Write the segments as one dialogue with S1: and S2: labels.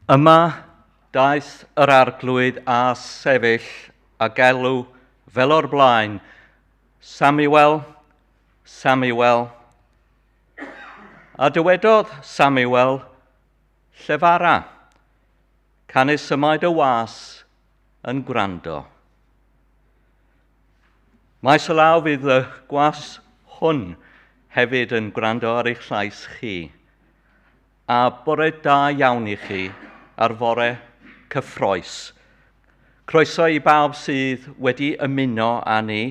S1: Yma daeth yr arglwydd a sefyll a gelw fel o'r blaen, Samuel, Samuel. A dywedodd Samuel, llefara, canys y mae dy was yn gwrando. Maes o law fydd y gwas hwn hefyd yn gwrando ar eich llais chi. A bore da iawn i chi ar fore cyffrous. Croeso i bawb sydd wedi ymuno â ni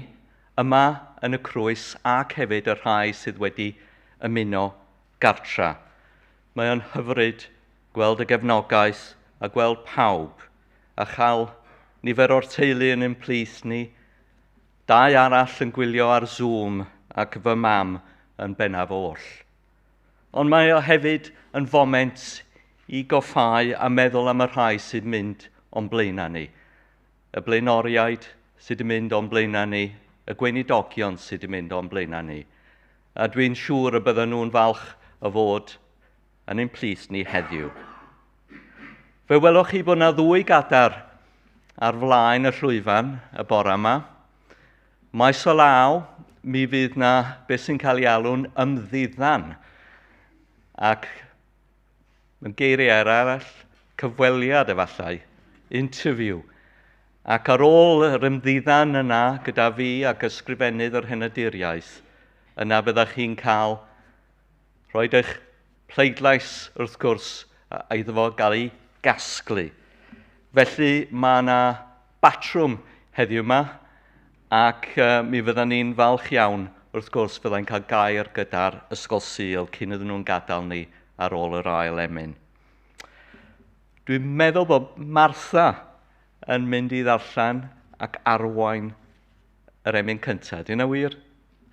S1: yma yn y Crwys ac hefyd y rhai sydd wedi ymuno gartra. Mae o'n hyfryd gweld y gefnogaeth a gweld pawb a chael nifer o'r teulu yn ein plith ni, dau arall yn gwylio ar Zoom ac fy mam yn bennaf oll. Ond mae o hefyd yn foment i goffau a meddwl am y rhai sydd mynd o'n blaenau ni. Y blaenoriaid sydd yn mynd o'n blaenau ni, y gweinidogion sydd yn mynd o'n blaenau ni. A dwi'n siŵr y bydden nhw'n falch o fod yn ein plith ni heddiw. Fe welwch chi bod yna ddwy gadar ar flaen y llwyfan y bore yma. Maes o law, mi fydd na beth sy'n cael ei alw'n ymddiddan. Ac mewn geiriau arall, cyfweliad efallai, interview. Ac ar ôl yr ymddiddan yna gyda fi ac ysgrifennydd yr henaduriaeth, yna byddech chi'n cael rhoi eich pleidlais wrth gwrs iddo fo gael ei gasglu. Felly mae yna batrwm heddiw yma ac mi fyddan ni'n falch iawn wrth gwrs fyddai'n cael gair gyda'r Ysgol Sul cyn iddyn nhw'n gadael ni ar ôl yr ail emyn. Dwi'n meddwl bod Martha yn mynd i ddarllen ac arwain yr emyn cyntaf. Dyna wir?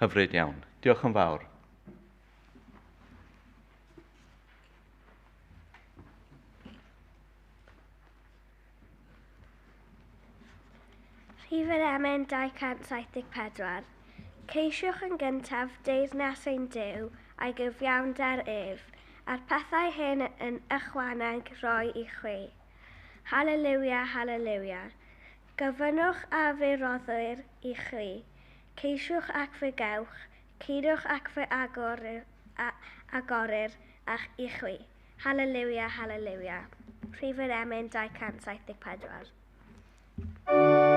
S1: Hyfryd iawn. Diolch yn fawr.
S2: Rhif yr emyn 274. Ceisiwch yn gyntaf deyrnas ein Duw a'i gyfiawnder ef, a'r pethau hyn yn ychwaneg rhoi i chwi. Haleluia, haleluia. Gofynnwch a fe roddir i chwi. Ceisiwch ac fe gewch, curwch ac fe agorir, agorir ach i chwi. Haleluia, haleluia. Rhif yr emyn 274.
S3: Oes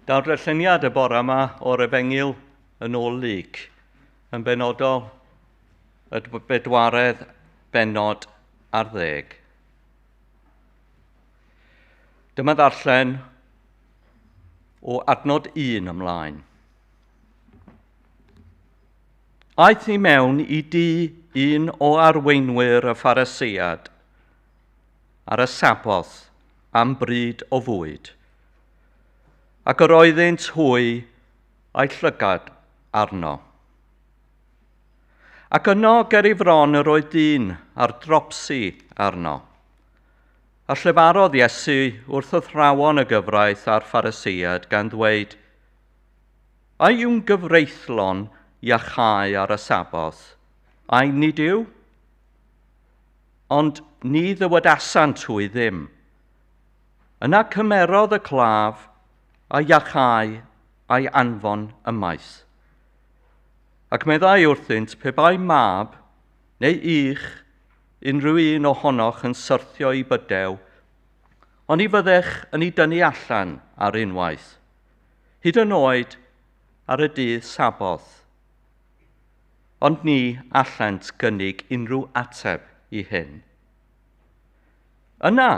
S1: Daw'r darlleniad y bore yma o'r Efengyl yn ôl Luc, yn benodol y 4edd bennod ar 10. Dyma ddarllen o adnod 1 ymlaen. Aeth i mewn i dŷ un o arweinwyr y Pharisead ar y Saboth am bryd o fwyd, ac yr oeddynt hwy a'i llygad arno. Ac yno ger ei fron yr oedd dyn ar dropsi arno. A llefarodd Iesu wrth athrawon y gyfraith a'r Pharisead gan ddweud, A yw'n gyfreithlon iachau ar y Saboth? Ai nid yw? Ond ni ddywedasant hwy ddim. Yna cymerodd y claf a iachau a'i anfon ymaith. Ac meddai wrthynt, pe bai mab neu ych unrhyw un ohonoch yn syrthio i bydew, oni fyddech yn ei dynnu allan ar unwaith, hyd yn oed ar y dydd Saboth. Ond ni allant gynnig unrhyw ateb i hyn. Yna,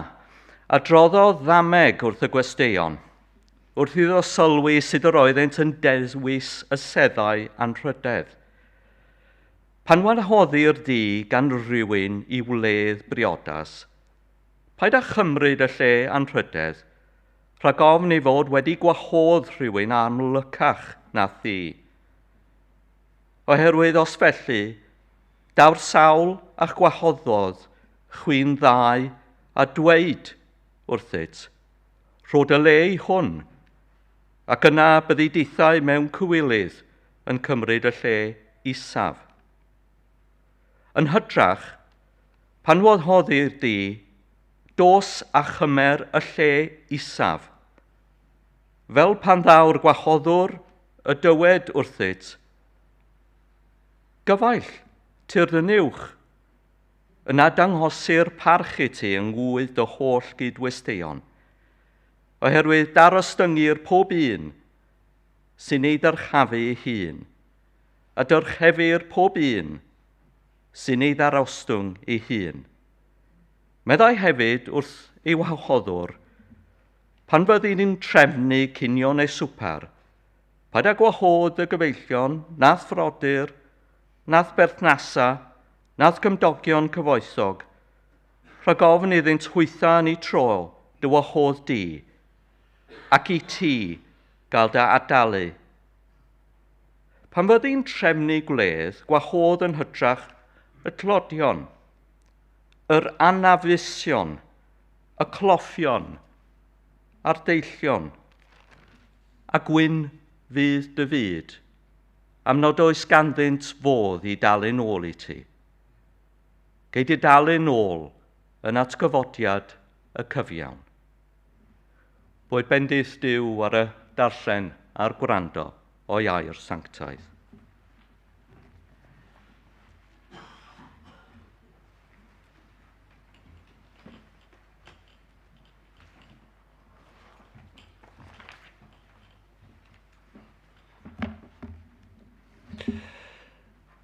S1: adroddodd ddameg wrth y gwesteion, wrth iddo sylwi sut yr oeddent yn dewis y seddau anrhydedd. Pan wahoddir di gan rywun i wledd briodas, paid â chymryd y lle anrhydedd, rhag ofn ei fod wedi gwahodd rhywun amlycach na thi. Oherwydd os felly, daw'r sawl a'ch gwahoddodd chwi'n ddau a dweud wrthyt, rho dy le i hwn, ac yna byddi dithau mewn cywilydd yn cymryd y lle isaf. Yn hytrach, pan wahoddir di, dos a chymer y lle isaf. Fel pan ddaw'r gwahoddwr y dywed wrthyt, gyfaill, tyrd yn uwch, yna danghosir parch i ti yng ngwydd dy holl gydwesteion, oherwydd darostyngir pob un sy'n ei ddyrchafu ei hun, a dyrchefir pob un sy'n ei ddarostwng ei hun. Meddai hefyd wrth ei wahoddwr, pan fyddi ni'n trefnu cinio neu swper, paid â gwahodd y gyfeillion, nath frodyr, nath berthnasa, nath gymdogion cyfoethog, rhag ofn iddynt hwytha yn eu tro dy wahodd di, ac i ti gael dy adalu. Pan fyddi'n trefnu gwledd, gwahodd yn hytrach y tlodion, yr anafusion, y cloffion, a'r deillion, a gwyn fydd dy fyd, am nad oes ganddynt fodd i dalu'n ôl i ti. Gei di dalu'n ôl yn atgyfodiad y cyfiawn. Boed bendith Duw ar y darllen a'r gwrando o'i air sanctaidd.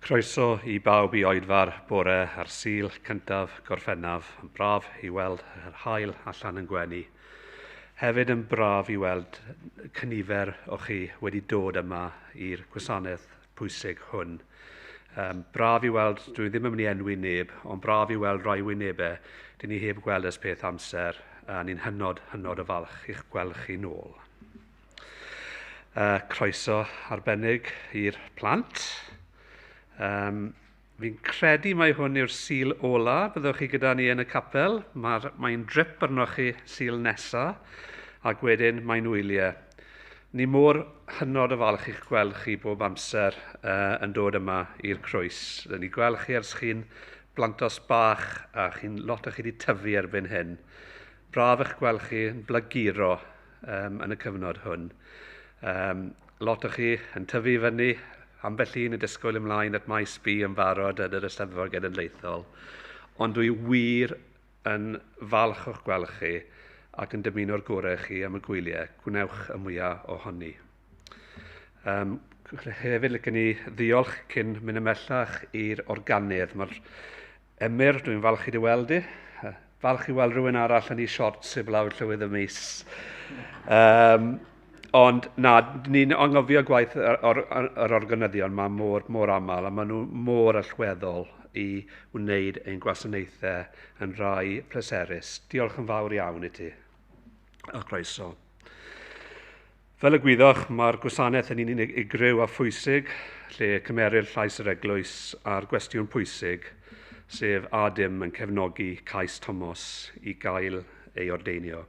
S3: Croeso i bawb i oedfa'r bore ar Sul cyntaf Gorffennaf. Yn braf i weld yr haul allan yn gwenu. Hefyd yn braf i weld cynifer o chi wedi dod yma i'r gwasanaeth pwysig hwn. Braf i weld, dwi ddim yn mynd i enwi neb, ond braf i weld rai wynebau dyn ni heb gweld ers peth amser, a ni'n hynod, hynod o falch i'ch gweld chi nôl. Croeso arbennig i'r plant. Fi'n credu mai hwn yw'r Sul ola byddwch chi gyda ni yn y capel. Mae'n drip arnoch chi Sul nesa, ac wedyn mae'n wyliau. Ni mor hynod o falch i'ch gweld chi bob amser yn dod yma i'r croes. Ni gweld chi ers chi'n blantos bach a chi'n lot o chi wedi tyfu erbyn hyn. Braf eich gweld chi yn blaguro yn y cyfnod hwn. Lot o chi yn tyfu fyny, ambell un yn disgwyl ymlaen at maes B yn barod yn yr Eisteddfod Genedlaethol. Ond dwi wir yn falch o'ch gweld chi ac yn dymuno'r gorau chi am y gwyliau. Gwnewch y mwyaf ohoni. Hefyd licen ni ddiolch cyn mynd ymhellach i'r organydd. Mae'r Emyr, dwi'n falch i dy weld di. Falch i weld rhywun arall yn ei siorts heblaw llywydd y mis. Ond na, ni'n anghofio gwaith yr organyddion ma mor aml, a maen nhw mor allweddol i wneud ein gwasanaethau yn rhai pleserus. Diolch yn fawr iawn i ti. A croeso. Fel y gwyddoch, mae'r gwasanaeth yn un unigryw a phwysig, lle cymerir llais yr eglwys a'r gwestiwn pwysig, sef a dim yn cefnogi cais Thomas i gael ei ordeinio.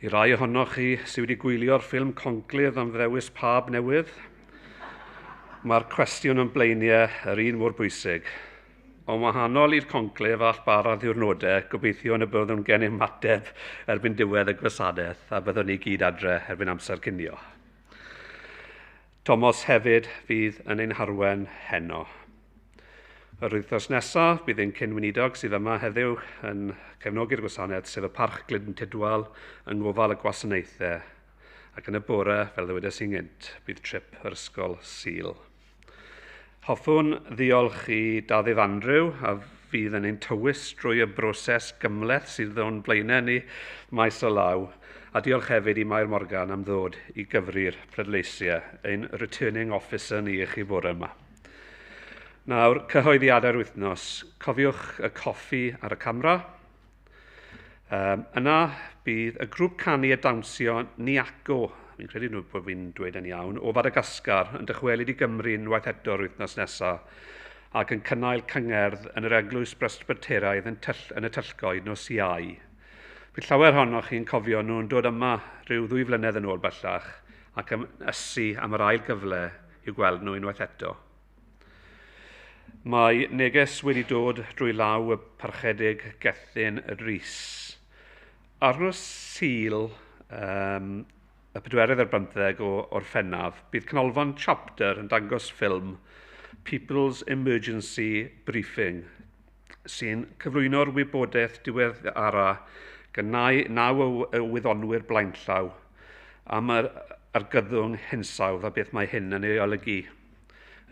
S3: I rai ohonoch chi sydd wedi gwylio'r ffilm Conclave am ddewis pab newydd, mae'r cwestiwn yn blaeniau yr un mor bwysig. Ond wahanol i'r conclave all bara ddiwrnodau, gobeithio yn y byddwn gennym mateb erbyn diwedd y gwasanaeth a byddwn ni gyd adre erbyn amser cinio. Thomas hefyd fydd yn ein harwen heno. Yr wythnos nesaf, bydd ein cyn-weinidog sydd yma heddiw yn cefnogi'r gwasanaeth, sef y Parch Glyn Tudwal yng ngofal y gwasanaethau. Ac yn y bore, fel ddywedes i'n gynt, bydd trip yr ysgol Sul. Hoffwn ddiolch i Dafydd Andrew, a fydd yn ein tywys drwy y broses gymhleth sydd o'n blaenau ni maes o law. A diolch hefyd i Mair Morgan am ddod i gyfri'r pleidleisiau, ein returning officer ni i chi bore yma. Nawr, cyhoeddiadau'r wythnos. Cofiwch y coffi ar y camera. Yna bydd y grŵp canu a dawnsio Niaco, fi'n credu nhw bod fi'n dweud yn iawn, o Fadagascar yn dychwelyd i Gymru unwaith eto'r wythnos nesaf ac yn cynnal cyngerdd yn yr Eglwys Bresbyteraidd yn y Tyllgoed nos Iau. Bydd llawer ohonoch chi'n cofio nhw'n dod yma rhyw 2 flynedd yn ôl bellach ac yn ysu am yr ail gyfle i'w gweld nhw unwaith eto. Mae neges wedi dod drwy law y parchedig Gethin Rhys. Ar nos Sul, y 24 o Orffennaf, bydd Canolfan Chapter yn dangos ffilm People's Emergency Briefing, sy'n cyflwyno'r wybodaeth diweddara gan 9 o wyddonwyr blaenllaw am yr argyfwng hinsawdd a beth mae hyn yn ei olygu.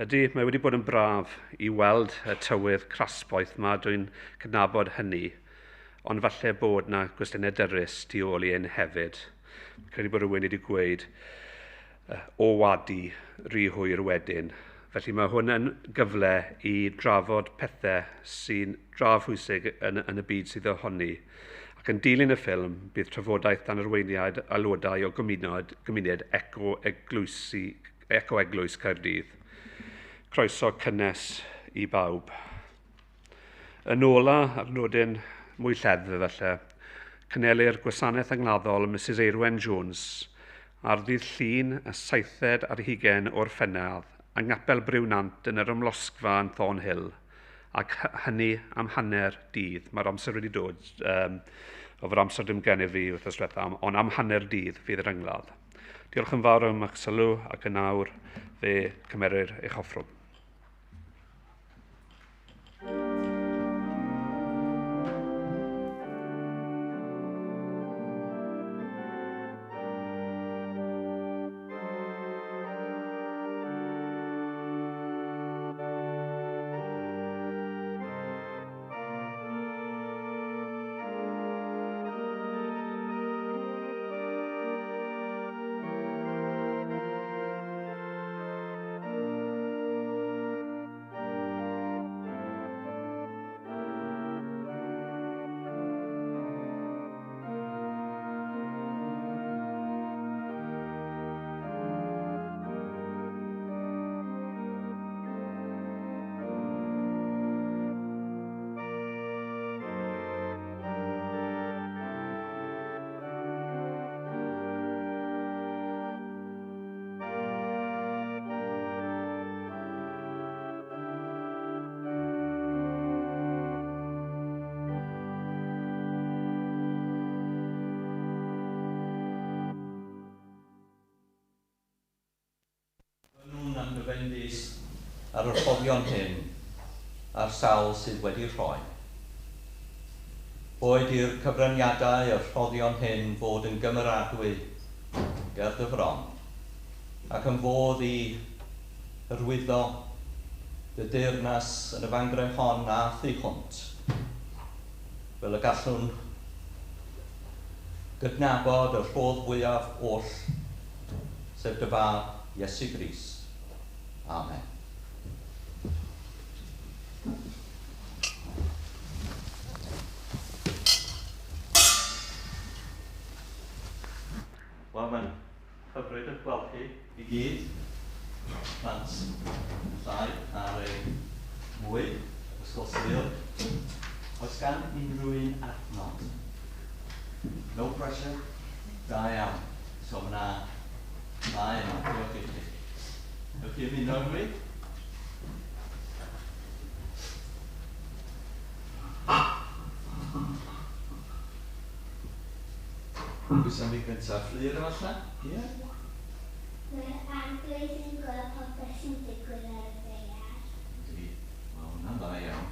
S3: Ydy, mae wedi bod yn braf i weld y tywydd crasboeth yma, dwi'n cydnabod hynny, ond falle bod na gwestiynau dyrys tu ôl i hyn hefyd. Credu bod rhywun wedi gweud o wadu rhy hwyr wedyn. Felly mae hwn yn gyfle i drafod pethau sy'n dra phwysig yn y byd sydd ohoni. Ac yn dilyn y ffilm, bydd trafodaeth dan arweiniad aelodau o gymuned Eco-Eglwys Caerdydd. Croeso cynnes i bawb. Yn ola, ar nodyn mwy lleddf falle, cynhelir gwasanaeth angladdol Mrs Eirwen Jones ar ddydd Llun y 27 o Orffennaf yng Nghapel Briwnant yn yr Ymlosgfa yn Thornhill, ac hynny am hanner dydd. Mae'r amser wedi dod, o fod amser dim gennyf fi wythnos diwethaf, ond am hanner dydd fydd yr angladd. Diolch yn fawr am eich sylw ac yn awr fe cymerir eich offrwm.
S1: Ar yr rhoddion hyn, a'r sawl sydd wedi rhoi. Boed i'r cyfraniadau y rhoddion hyn fod yn gymeradwy ger dy fron, ac yn fodd i hyrwyddo dy deyrnas yn y fangre hon a thu hwnt, fel y gallwn gydnabod y rhodd fwyaf oll, sef dy fab Iesu Grist. Amen. Wel, mae'n hyfryd eich gweld chi i gyd, plant llai ar ei mwy, Ysgol Sul. Oes gan unrhyw un adnod? No pressure? Da iawn. So mae yna ddau yma. Diolch i chi. Ewch chi ymuno efo fi? Pwy sy'n mynd gyntaf? Fflur efallai? Ie?
S2: Mae'r Arglwydd yn gweld popeth sy'n digwydd ar y ddaear.
S1: Ydy. Mae hwnna'n dda iawn.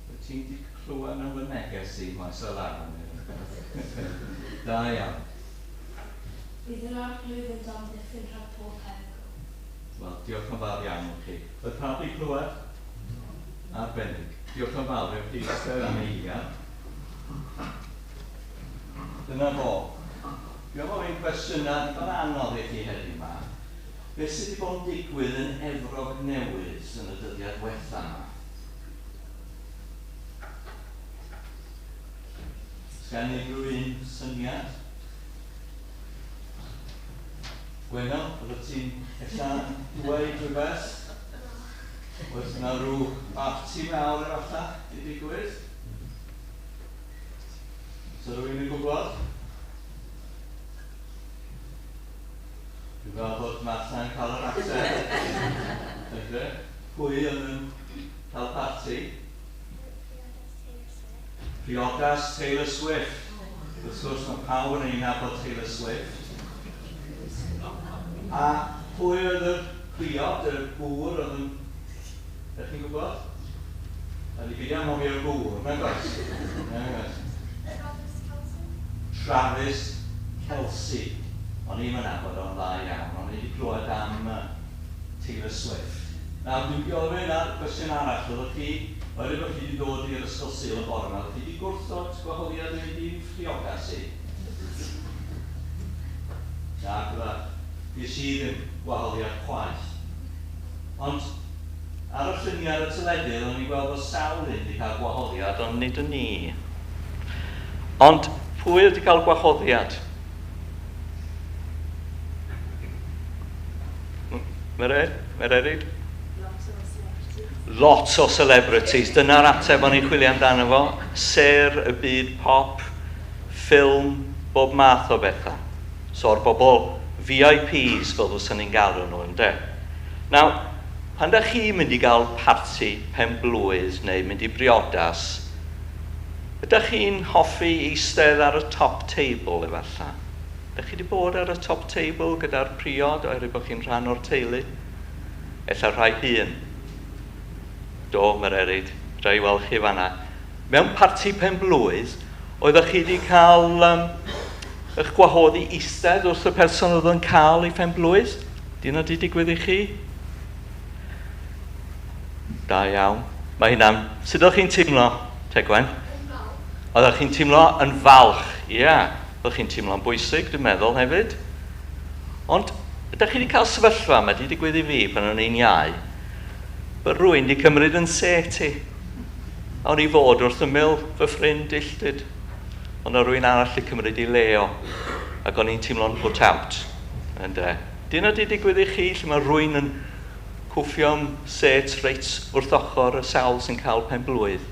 S1: Wyt ti'n di clywed am fy neges i maes o law? Da iawn.
S4: Bydd yr Arglwydd yn d'amddiffyn rhag pob perygl.
S1: Wel, diolch yn fawr iawn i chi. Oedd pawb 'di clywed? Arbennig. Diolch yn fawr. Ewch i eistedd am eiliad. Dyna fo. Dwi am ofyn cwestiynau digon anodd i chi heddiw 'ma. Beth sydd wedi bod yn digwydd yn Efrog Newydd yn y dyddiau diwetha 'ma? Sgan unrhyw un syniad? Gwenno, oeddet ti'n ella dweud rhywbeth? Oes yna rhyw barti mawr efallai di digwydd? So rhywun yn gwybod? Dwi'n meddwl bod Martha'n cael yr ateb. Ydw. Pwy oedd yn cael parti? Priodas Taylor Swift. Wrth gwrs mae pawb yn ei nabod Taylor Swift. A pwy oedd yr priod, y gŵr oedd yn... Ydych chi'n gwybod? A di beidio anghofio'r gŵr, nag oes? Nag oes.
S2: Travis Kelce.
S1: Travis Kelce. O'n i'm yn nabod o'n dda iawn, o'n i wedi clywed am Taylor Swift. Nawr, dwi'n mynd i ofyn ar cwestiwn arall. Oeddech chi, oherwydd bod chi wedi dod i'r Ysgol Sul y bore yma, oeddech chi wedi gwrthod gwahoddiad i fynd i'n phriodas i? Na, gyda, ges i ddim gwahoddiad chwaith. Ond ar y lluniau ar y teledu, oeddwn i'n gweld bod sawl un wedi cael gwahoddiad, ond nid yn ni. Ond pwy wedi cael gwahoddiad? Mererid? Lot o celebrities. Dyna'r ateb o'n i'n chwilio amdano fo. Sêr y byd pop, ffilm, bob math o bethau. So'r bobl VIPs fel fyswn ni'n galw nhw, ynde? Nawr, pan da chi'n mynd i gael parti pen blwydd neu mynd i briodas, ydych chi'n hoffi eistedd ar y top table efallai? Ydych chi wedi bod ar y top table gyda'r priod oherwydd bod chi'n rhan o'r teulu? Ella rhai hŷn. Do, Mererid, dra i weld chi fanna. Mewn parti pen blwydd, oeddech chi wedi cael eich gwahodd i eistedd wrth y person oedd yn cael ei phen blwydd? Di hynna wedi digwydd i chi? Da iawn. Mae hynna'n... Sut oeddech chi'n teimlo, Tegwen? Oeddech chi'n teimlo yn falch, ie. Yeah. Oeddech chi'n teimlo'n bwysig, dwi'n meddwl, hefyd. Ond, ydych chi wedi cael sefyllfa, mae wedi digwydd i fi pan o'n i'n iau, bod rhywun wedi cymryd yn set i. A o'n i fod wrth ymyl fy ffrind Illtyd, ond oedd rhywun arall wedi cymryd i le o, ac o'n i'n teimlo'n put out. Ynde. Di hynna wedi digwydd i chi, lle mae rhywun yn cwffio am set reit wrth ochr y sawl sy'n cael pen blwydd?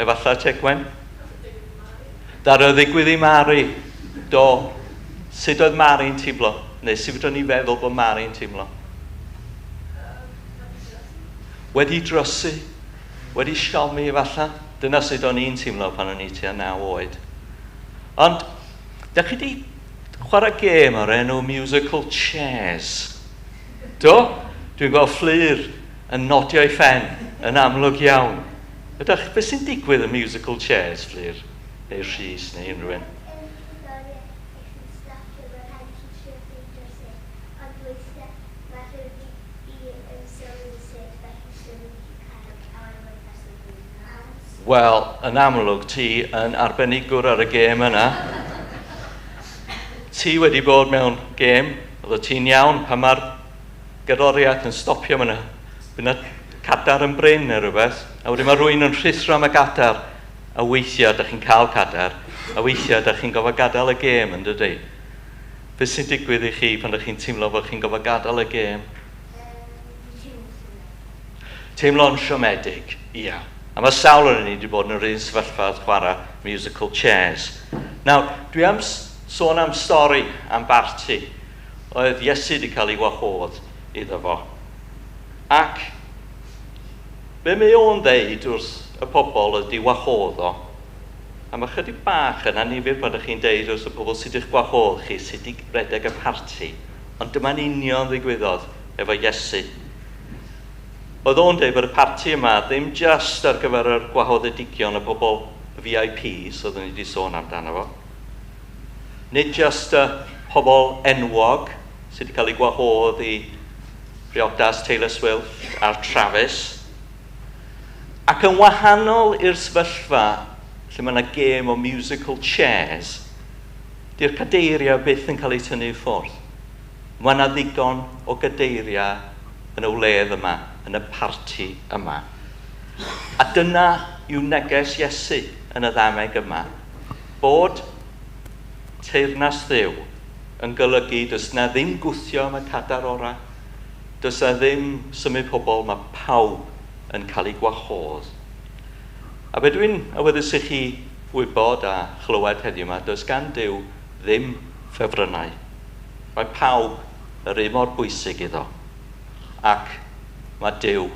S1: Efallai, Tegwen? Ddaru ddigwydd i Mari. Do. Sut oedd Mari'n teimlo? Neu sut fedrwn ni feddwl bod Mari'n teimlo? Wedi drysu. Wedi siomi efallai. Dyna sut o'n i'n teimlo pan o'n i tua 9 oed. Ond, da chi di chwarae gêm o'r enw Musical Chairs? Do? Dwi'n gweld Fflur yn nodio ei phen. Yn amlwg iawn. Ydych, beth sy'n digwydd yn musical chairs, Fflur? Neu Rhys, neu unrhyw un? Wel, yn amlwg, ti yn arbenigwr ar y gêm yna. Ti wedi bod mewn gêm, oedd ti'n iawn pan mae'r gerddoriaeth yn stopio, mae yna cadar yn brin neu rhywbeth, a wedyn mae rhywun yn rhuthro am y gadar, a weithiau ydych chi'n cael cadar, a weithiau ydych chi'n gofod gadael y gêm, yn dydy? Beth sy'n digwydd i chi pan ydych chi'n teimlo bod chi'n gofod gadael y gêm? Teimlo'n siomedig, ia. A mae sawl o'n ni wedi bod yn yr un sefyllfa wrth chwarae musical chairs. Nawr, dwi am sôn am stori am barti oedd Iesu wedi cael ei wahodd iddo fo. Ac be mae o'n ddeud wrth y pobl oedd wedi wahodd o, a mae chydig bach yn annifyr pan ydych chi'n deud wrth y pobl sydd wedi'ch gwahodd chi, sydd wedi redeg y parti, ond dyma'n union ddigwyddodd efo Iesu. Oedd o'n deud bod y parti yma ddim just ar gyfer yr gwahoddedigion, y pobl VIPs oeddwn ni wedi sôn amdano fo. Nid just y pobl enwog sydd wedi cael eu gwahodd i briodas Taylor Swift a'r Travis. Ac yn wahanol i'r sefyllfa lle mae yna gêm o musical chairs, di'r cadeiriau byth yn cael eu tynnu i ffwrdd. Mae yna ddigon o gadeiriau yn y wledd yma, yn y parti yma. A dyna yw neges Iesu yn y ddameg yma. Bod teyrnas Dduw yn golygu does na ddim gwthio am y cadar orau, does na ddim symud pobl, mae pawb yn cael eu gwahodd. A be dwi'n awyddus i chi wybod a chlywed heddiw yma, does gan Duw ddim ffefrynnau. Mae pawb yr un mor bwysig iddo. Ac mae Duw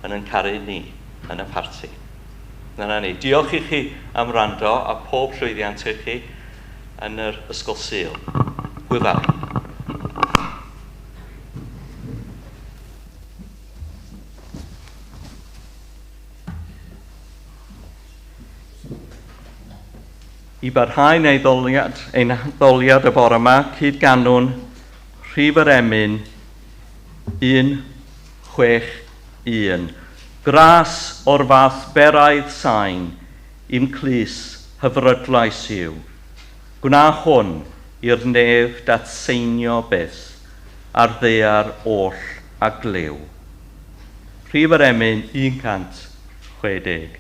S1: yn yn caru ni yn y parti. Dyna ni. Diolch i chi am wrando a pob llwyddiant i chi yn yr Ysgol Sul. Hwyl fawr. I barhau neu ddoliad, ein ddoliad y bore yma, cyd-ganwn rhif yr emyn 1, 6, 1. Gras o'r fath beraidd sain i'm clus hyfrydlais yw. Gwna hwn i'r nef datseinio byth a'r ddaear oll a glyw. Rhif yr emyn 161.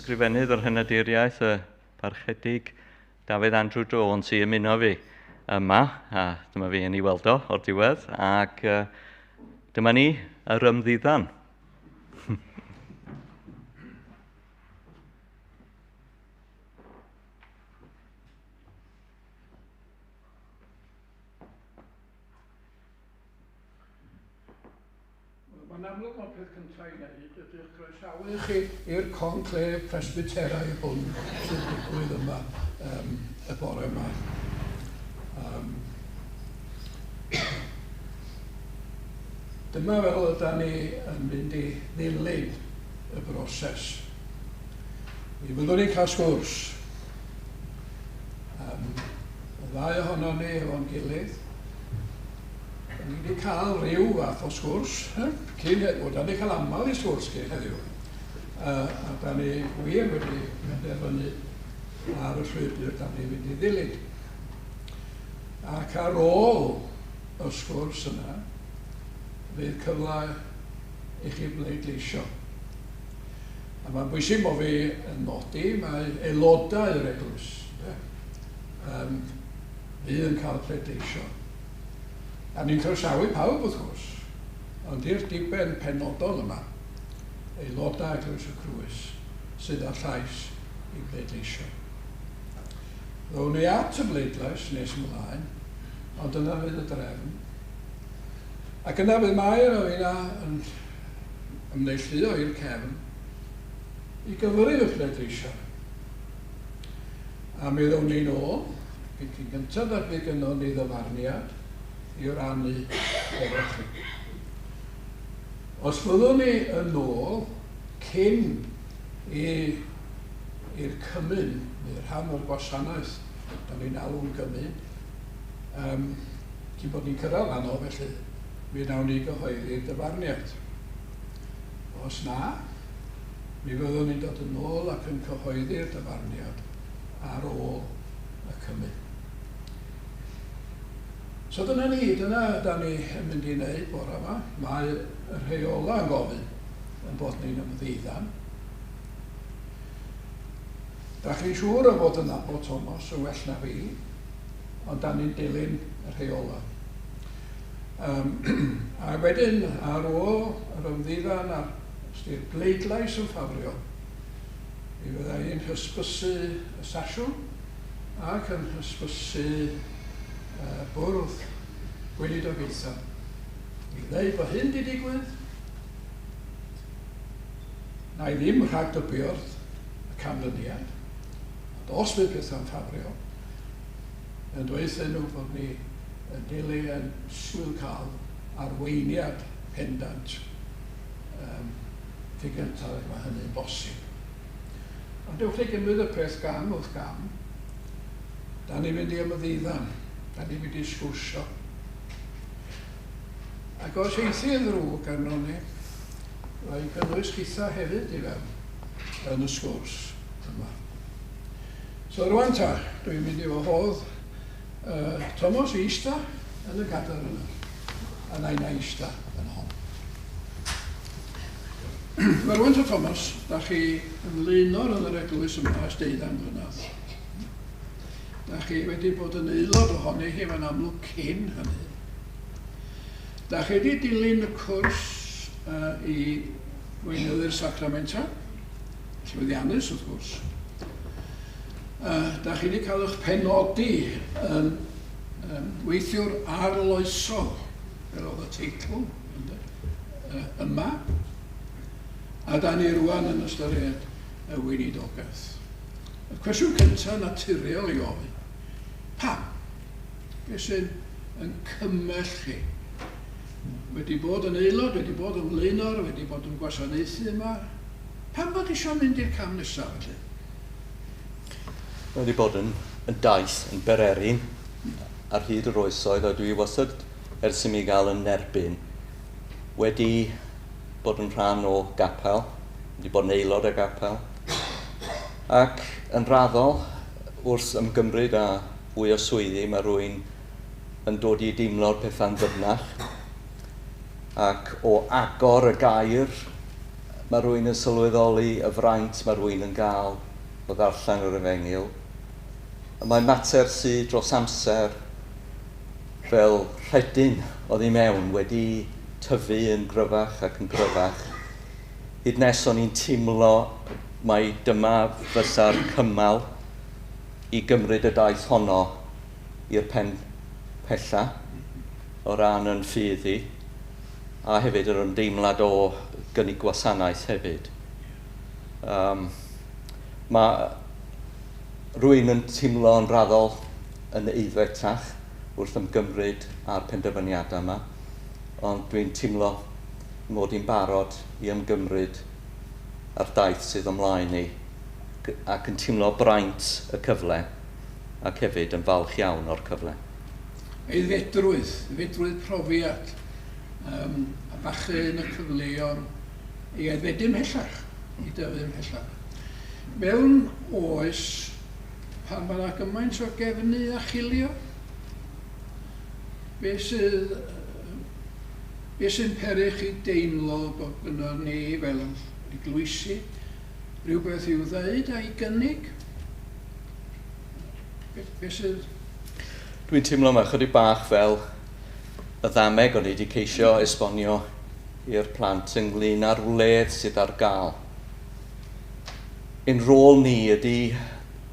S1: ysgrifennydd yr Henaduriaeth, y parchedig Dafydd Andrew Jones i ymuno fi yma, a dyma fi yn ei weld o o'r diwedd, ac dyma ni, yr ymddiddan.
S5: Mae'n amlwg mae'r peth cyntaf i wneud ydy'ch croesawu chi i'r conclave presbyteraidd hwn sy'n digwydd yma um, y bore yma. Um, dyma fel yda ni yn mynd i ddilyn y broses. Mi fyddwn ni'n cael sgwrs. Um, y ddau ohono ni efo'n gilydd. Da ni wedi cael rhyw fath o sgwrs, eh? cyn heddiw, da ni cael aml i sgwrs cyn heddiw. A da ni wir wedi penderfynu ar y llwybr da ni'n mynd i ddilyn. Ac ar ôl y sgwrs yna, fydd cyfle i chi bleidleisio. A mae'n bwysig bod fi yn nodi mae aelodau yr eglwys um, fydd yn cael pleidleisio. A ni'n croesawu pawb wrth gwrs, ond i'r diben penodol yma, aelodau Eglwys y Crwys sydd â llais i bleidleisio. Ddown ni at y bleidlais nes ymlaen, ond dyna fydd y drefn. Ac yna fydd Mair a finna yn ymneilltuo i'r cefn i gyfrif y pleidleisiau. A mi ddown ni'n ôl, cyn cyn gyntaf ag fydd gynnon ni ddyfarniad i rannu efo chi. Os fyddwn ni yn ôl cyn i i'r cymun, neu rhan o'r gwasanaeth, da ni'n alw'n gymun, um, cyn bod ni'n cyrraedd fanno, felly mi wnawn ni gyhoeddi'r dyfarniad. Os na, mi fyddwn ni'n dod yn ôl ac yn cyhoeddi'r dyfarniad ar ôl y cymun. So dyna ni, dyna da ni yn mynd i wneud bore yma. Mae y rheola yn gofyn yn bod ni'n ymddiddan. Da chi'n siŵr o fod yn nabod Thomas yn well na fi, ond da ni'n dilyn y rheola. Um, a wedyn, ar ôl yr ymddiddan a'r ystyr bleidlais yn ffafriol, mi fydda i'n hysbysu y sasiwn ac yn hysbysu uh, bwrdd gweinidogaethau i ddweud bod hyn wedi digwydd. Na i ddim rhagdybio'r y canlyniad, ond os fydd pethau'n ffafriol, yn dweud nhw bod ni yn dilyn yn disgwyl cael arweiniad pendant um, cyn gyntaf ag mae hynny'n bosib. Ond dewch ni gymryd y peth gam wrth gam. Da ni'n mynd i ymddiddan, da ni'n mynd i sgwrsio. Ac os eithi yn ddrwg arno ni, mae'n cynnwys chitha hefyd i fewn yn y sgwrs yma. So rwan ta, dwi'n mynd i wahodd uh, Thomas i ista yn y gadair yna, a na i ista yn hon. Wel rwan ta Thomas, da chi yn flaenor yn yr eglwys yma ers 12 mlynedd. Da chi wedi bod yn aelod ohoni hi, mae'n amlwg cyn hynny. Da chi wedi dilyn y cwrs uh, i weinyddu'r sacramenta, llwyddiannus wrth gwrs. Uh, da chi wedi cael eich penodi yn um, weithiwr arloesol, fel oedd y teitl uh, yma, a da ni rwan yn ystyried y weinidogaeth. Y cwestiwn cyntaf naturiol i ofyn, pam? Beth sy'n yn cymell chi? Wedi bod yn aelod, wedi bod yn flaenor, wedi bod yn gwasanaethu yma. Pam bod eisiau mynd i'r cam nesaf felly?
S1: Mae wedi bod yn, yn daith, yn bererin ar hyd yr oesoedd, a dwi wastad ers i mi gael yn nerbyn wedi bod yn rhan o gapel, wedi bod yn aelod o gapel, ac yn raddol, wrth ymgymryd â fwy o swyddi, mae rhywun yn dod i deimlo'r pethau'n ddyfnach, ac o agor y gair Mae rhywun yn sylweddoli y fraint mae rhywun yn gael o ddarllen yr efengyl. Mae'n mater sydd dros amser fel rhedyn oddi mewn wedi tyfu yn gryfach ac yn gryfach. Hyd nes o'n i'n teimlo mai dyma fysa'r cymal i gymryd y daith honno i'r pen pella o ran yn ffydd i, a hefyd yr ymdeimlad o gynnig gwasanaeth hefyd. Mae rhywun yn teimlo yn raddol yn aeddfetach wrth ymgymryd â'r penderfyniadau yma, ond dwi'n teimlo mod i'n barod i ymgymryd â'r daith sydd ymlaen i, ac yn teimlo braint y cyfle, ac hefyd yn falch iawn o'r cyfle.
S5: Aeddfedrwydd, aeddfedrwydd profiad, a falle yn y cyfleon i aeddfedu ymhellach, i dyfu ymhellach. Mewn oes pan mae yna gymaint o gefnu a chilio, beth sy'n peri chi deimlo bod gynnon ni fel eglwysi rhywbeth i'w ddeud a'i gynnig? Beth sydd...
S1: Dwi'n teimlo mae chydig bach fel y ddameg o'n i wedi ceisio esbonio i'r plant ynglyn â'r wledd sydd ar gael. Ein rôl ni ydy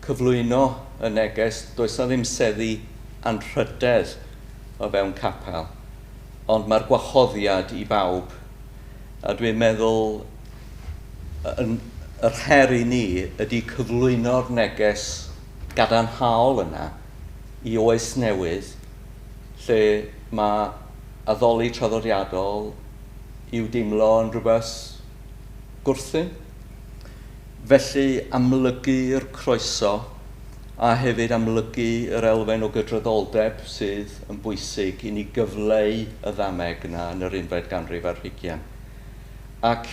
S1: cyflwyno y neges, does na ddim seddi anrhydedd o fewn capel, ond mae'r gwahoddiad i bawb. A dwi'n meddwl yr her i ni ydy cyflwyno'r neges gadarnhaol yna i oes newydd, lle mae addoli traddodiadol i'w deimlo yn rhywbeth gwrthun. Felly amlygu'r croeso a hefyd amlygu yr elfen o gydraddoldeb sydd yn bwysig i ni gyfleu y ddameg yna yn yr unfed ganrif ar hugain. Ac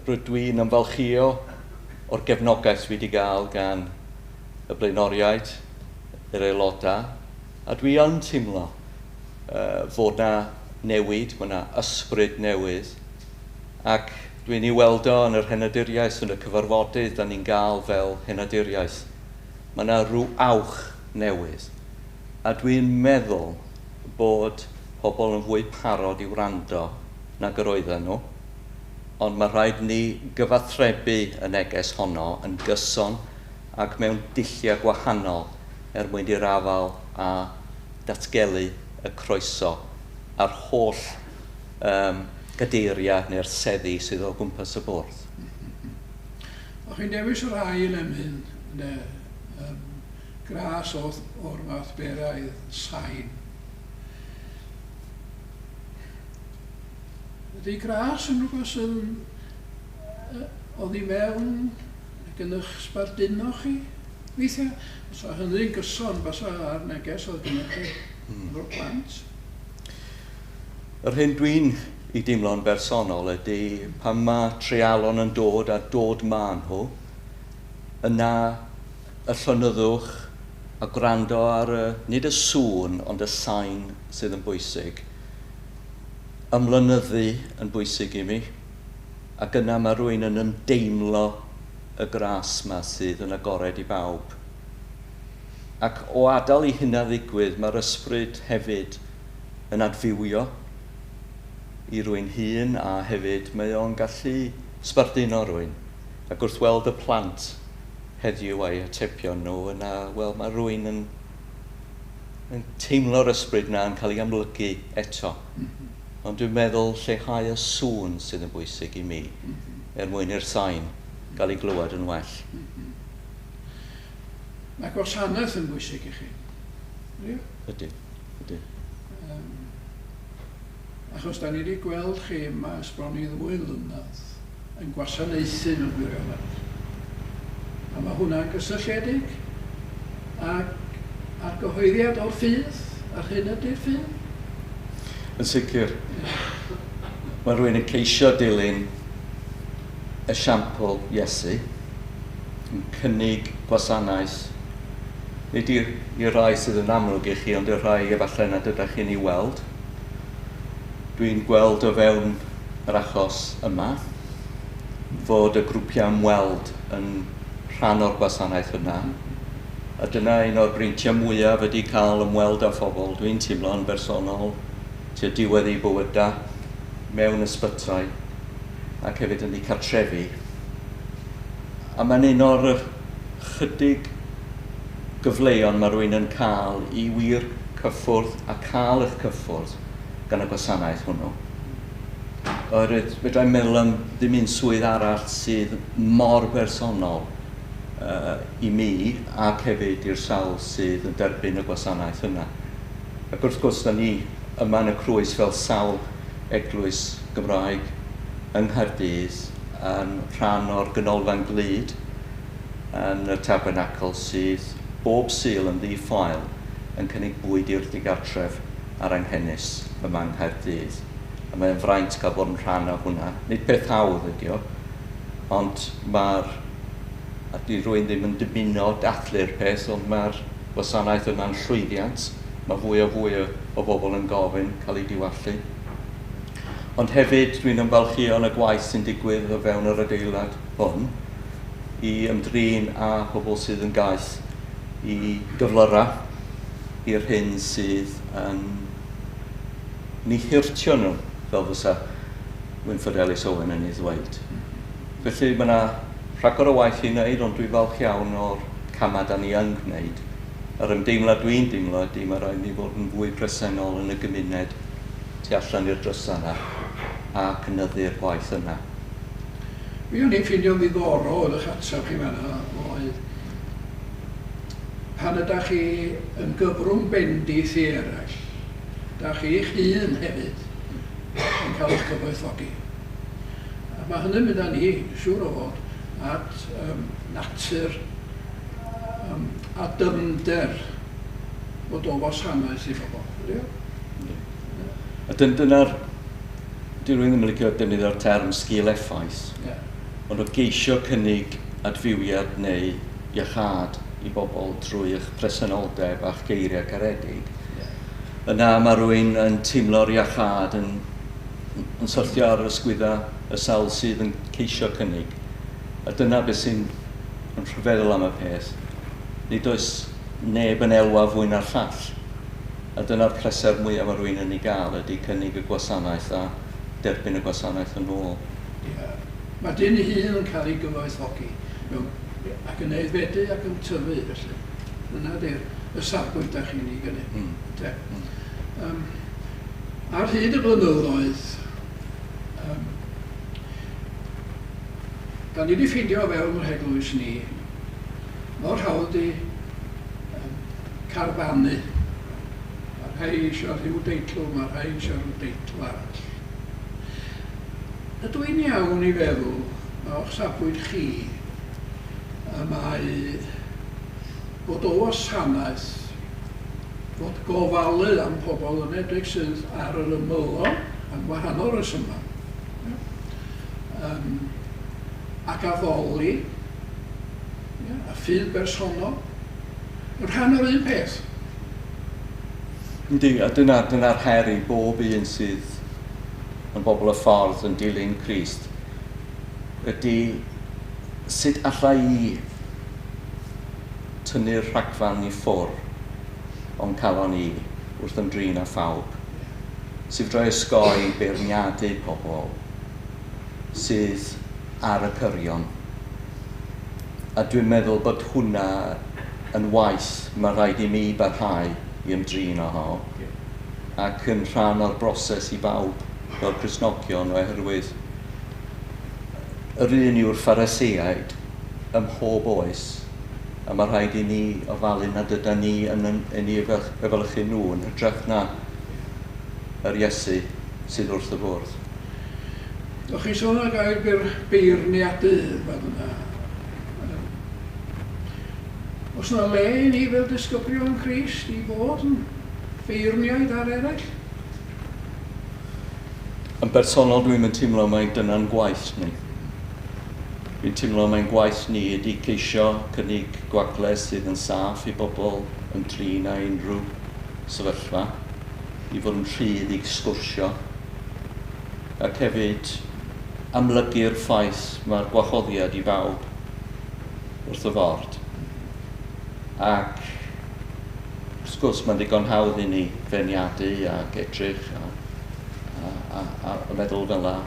S1: rydw i'n ymfalchïo o'r gefnogaeth dwi wedi gael gan y blaenoriaid, yr aelodau, a dwi yn teimlo fod na newid, mae yna ysbryd newydd, ac dwi'n ei weld o yn yr henaduriaeth, yn y cyfarfodydd da ni'n gael fel henaduriaeth. Mae yna rhyw awch newydd, a dwi'n meddwl bod pobl yn fwy parod i wrando nag yr oedden nhw, ond mae rhaid ni gyfathrebu y neges honno yn gyson ac mewn dulliau gwahanol er mwyn i'r afael a datgelu y croeso a'r holl gadeiriau neu'r seddi sydd o gwmpas y bwrdd.
S5: O'ch chi'n dewis yr ail emyn, gras o'r math beraidd sain. Ydy gras yn rhywbeth sy'n oddi mewn ac yn eich sbarduno chi? Weithiau, os oedd hynny'n gyson basa ar neges oedd gennych chi efo'r plant.
S1: Yr hyn dwi'n ei deimlo'n bersonol ydy pan mae treialon yn dod a dod ma nhw, yna y llonyddwch a gwrando ar y, nid y sŵn, ond y sain sydd yn bwysig. Ymlynyddu yn bwysig i mi, ac yna mae rhywun yn ymdeimlo y gras ma sydd yn agored i bawb. Ac o adael i hynna ddigwydd, mae'r ysbryd hefyd yn adfywio i rywun hun, a hefyd mae o'n gallu sbarduno rhywun. Ac wrth weld y plant heddiw a'i atebion nhw, yna, wel, mae rhywun yn teimlo'r ysbryd yna yn cael ei amlygu eto. Ond dwi'n meddwl lleihau y sŵn sydd yn bwysig i mi, er mwyn i'r sain gael ei glywed yn well.
S5: Mae gwasanaeth yn bwysig i chi.
S1: Ydy, ydy.
S5: Achos da ni wedi gweld chi yma ers bron i 2 mlynedd yn gwasanaethu mewn gwirionedd. A mae hwnna'n gysylltiedig ag argyhoeddiad o'r ffydd, a'r hyn ydy'r ffydd.
S1: Yn sicr, mae rhywun yn ceisio dilyn esiampl Iesu, yn cynnig gwasanaeth, nid i'r rhai sydd yn amlwg i chi, ond i'r rhai efallai nad ydych chi'n ei weld. Dwi'n gweld o fewn yr achos yma, fod y grwpiau ymweld yn rhan o'r gwasanaeth yna. A dyna un o'r breintiau mwyaf ydy cael ymweld â phobl, dwi'n teimlo yn bersonol, tua diwedd eu bywydau, mewn ysbytai, ac hefyd yn eu cartrefi. A mae'n un o'r chydig gyfleon mae rhywun yn cael i wir cyffwrdd a cael eich cyffwrdd gan y gwasanaeth hwnnw. Oherwydd fedra i'm meddwl am ddim un swydd arall sydd mor bersonol i mi ac hefyd i'r sawl sydd yn derbyn y gwasanaeth yna. Ac wrth gwrs, da ni yma yn y Crwys fel sawl eglwys Gymraeg yng Nghaerdydd yn rhan o'r Ganolfan Glyd yn y Tabernacl sydd bob Sul yn ddi-ffael yn cynnig bwyd i'r digartref a'r anghenus yma yng Nghaerdydd. A mae'n fraint cael bod yn rhan o hwnna. Nid peth hawdd ydi o, ond mae'r... A di rwy'n ddim yn dymuno dathlu'r peth, ond mae'r gwasanaeth yna'n llwyddiant. Mae fwy a fwy o bobl yn gofyn cael eu diwallu. Ond hefyd dwi'n ymfalchïo yn y gwaith sy'n digwydd o fewn yr adeilad hwn i ymdrin â pobl sydd yn gaeth i gyflyrau i'r hyn sydd yn ni hurtio nhw, fel fysa Wynford Ellis Owen yn ei ddweud. Felly mae yna rhagor o waith i wneud, ond dwi'n falch iawn o'r camau da ni yn gwneud. Yr ymdeimlad dwi'n deimlo ydy mae rhaid ni fod yn fwy presennol yn y gymuned tu allan i'r drysau yna a cynyddu'r gwaith yna.
S5: Mi o'n i'n ffeindio'n ddiddorol yn eich ateb chi fan'na oedd pan ydych chi yn gyfrwng bendith i eraill, da chi eich hun hefyd yn cael eich cyfoethogi. A mae hynny'n mynd â ni, siŵr o fod, at natur a dyfnder fod o wasanaeth i bobl. Ydy o?
S1: A dyna'r... Di rhywun ddim yn licio defnyddio'r term sgil effaith, ond o geisio cynnig adfywiad neu iachâd i bobl trwy eich presenoldeb a'ch geiriau caredig, yna mae rhywun yn teimlo'r iachâd yn syrthio ar yr ysgwydda y sawl sydd yn ceisio cynnig. A dyna beth sy'n yn rhyfeddol am y peth. Nid oes neb yn elwa fwy na'r llall. A dyna'r pleser mwyaf mae rhywun yn ei gael ydy cynnig y gwasanaeth a derbyn y gwasanaeth yn ôl.
S5: Yeah. Mae dyn hun yn cael ei gyfoethogi mewn, ac yn aeddfedu ac yn tyfu felly. Dyna di'r y safbwynt da chi'n ei gynnig. Ar hyd y blynyddoedd, da ni wedi ffeindio fewn yr heglwys ni mor hawdd i carfanu. Mae rhai eisiau rhyw deitl, mae rhai eisiau rhyw deitl arall. Ydw i'n iawn i feddwl, o'ch safbwynt chi, y mae bod o wasanaeth, bod gofalu am pobl yn edrych sydd ar yr ymylon am wahanol resymau, ac addoli, a ffydd bersonol, yn rhan o'r un peth.
S1: Yndi, a dyna'r her i bob un sydd yn bobl y ffordd yn dilyn Crist, ydy sut alla i tynnu'r rhagfarn i ffwrdd o'n calon i wrth ymdrin â phawb, sydd droi osgoi beirniadu pobl sydd ar y cyrion. A dwi'n meddwl bod hwnna yn waith mae rhaid i mi barhau i ymdrin â ho, ac yn rhan o'r broses i bawb fel Cristnogion, oherwydd yr un yw'r Phariseaid ym mhob oes, a mae rhaid i ni ofalu nad yda ni yn ei efelychu nhw yn hytrach na yr Iesu sydd wrth y bwrdd.
S5: O'ch chi sôn ar gair beirniadu fan yna. Oes yna le i ni fel disgyblion Crist i fod yn feirniaid ar eraill?
S1: Yn bersonol dwi'n yn teimlo mai dyna'n gwaith ni. Dwi'n teimlo mai'n gwaith ni ydy ceisio cynnig gwagle sydd yn saff i bobl ymdrin â unrhyw sefyllfa, i fod yn rhydd i sgwrsio, ac hefyd amlygu'r ffaith mae'r gwahoddiad i bawb wrth y ford. Ac wrth gwrs mae'n ddigon hawdd i ni feirniadu ac edrych a meddwl fel la.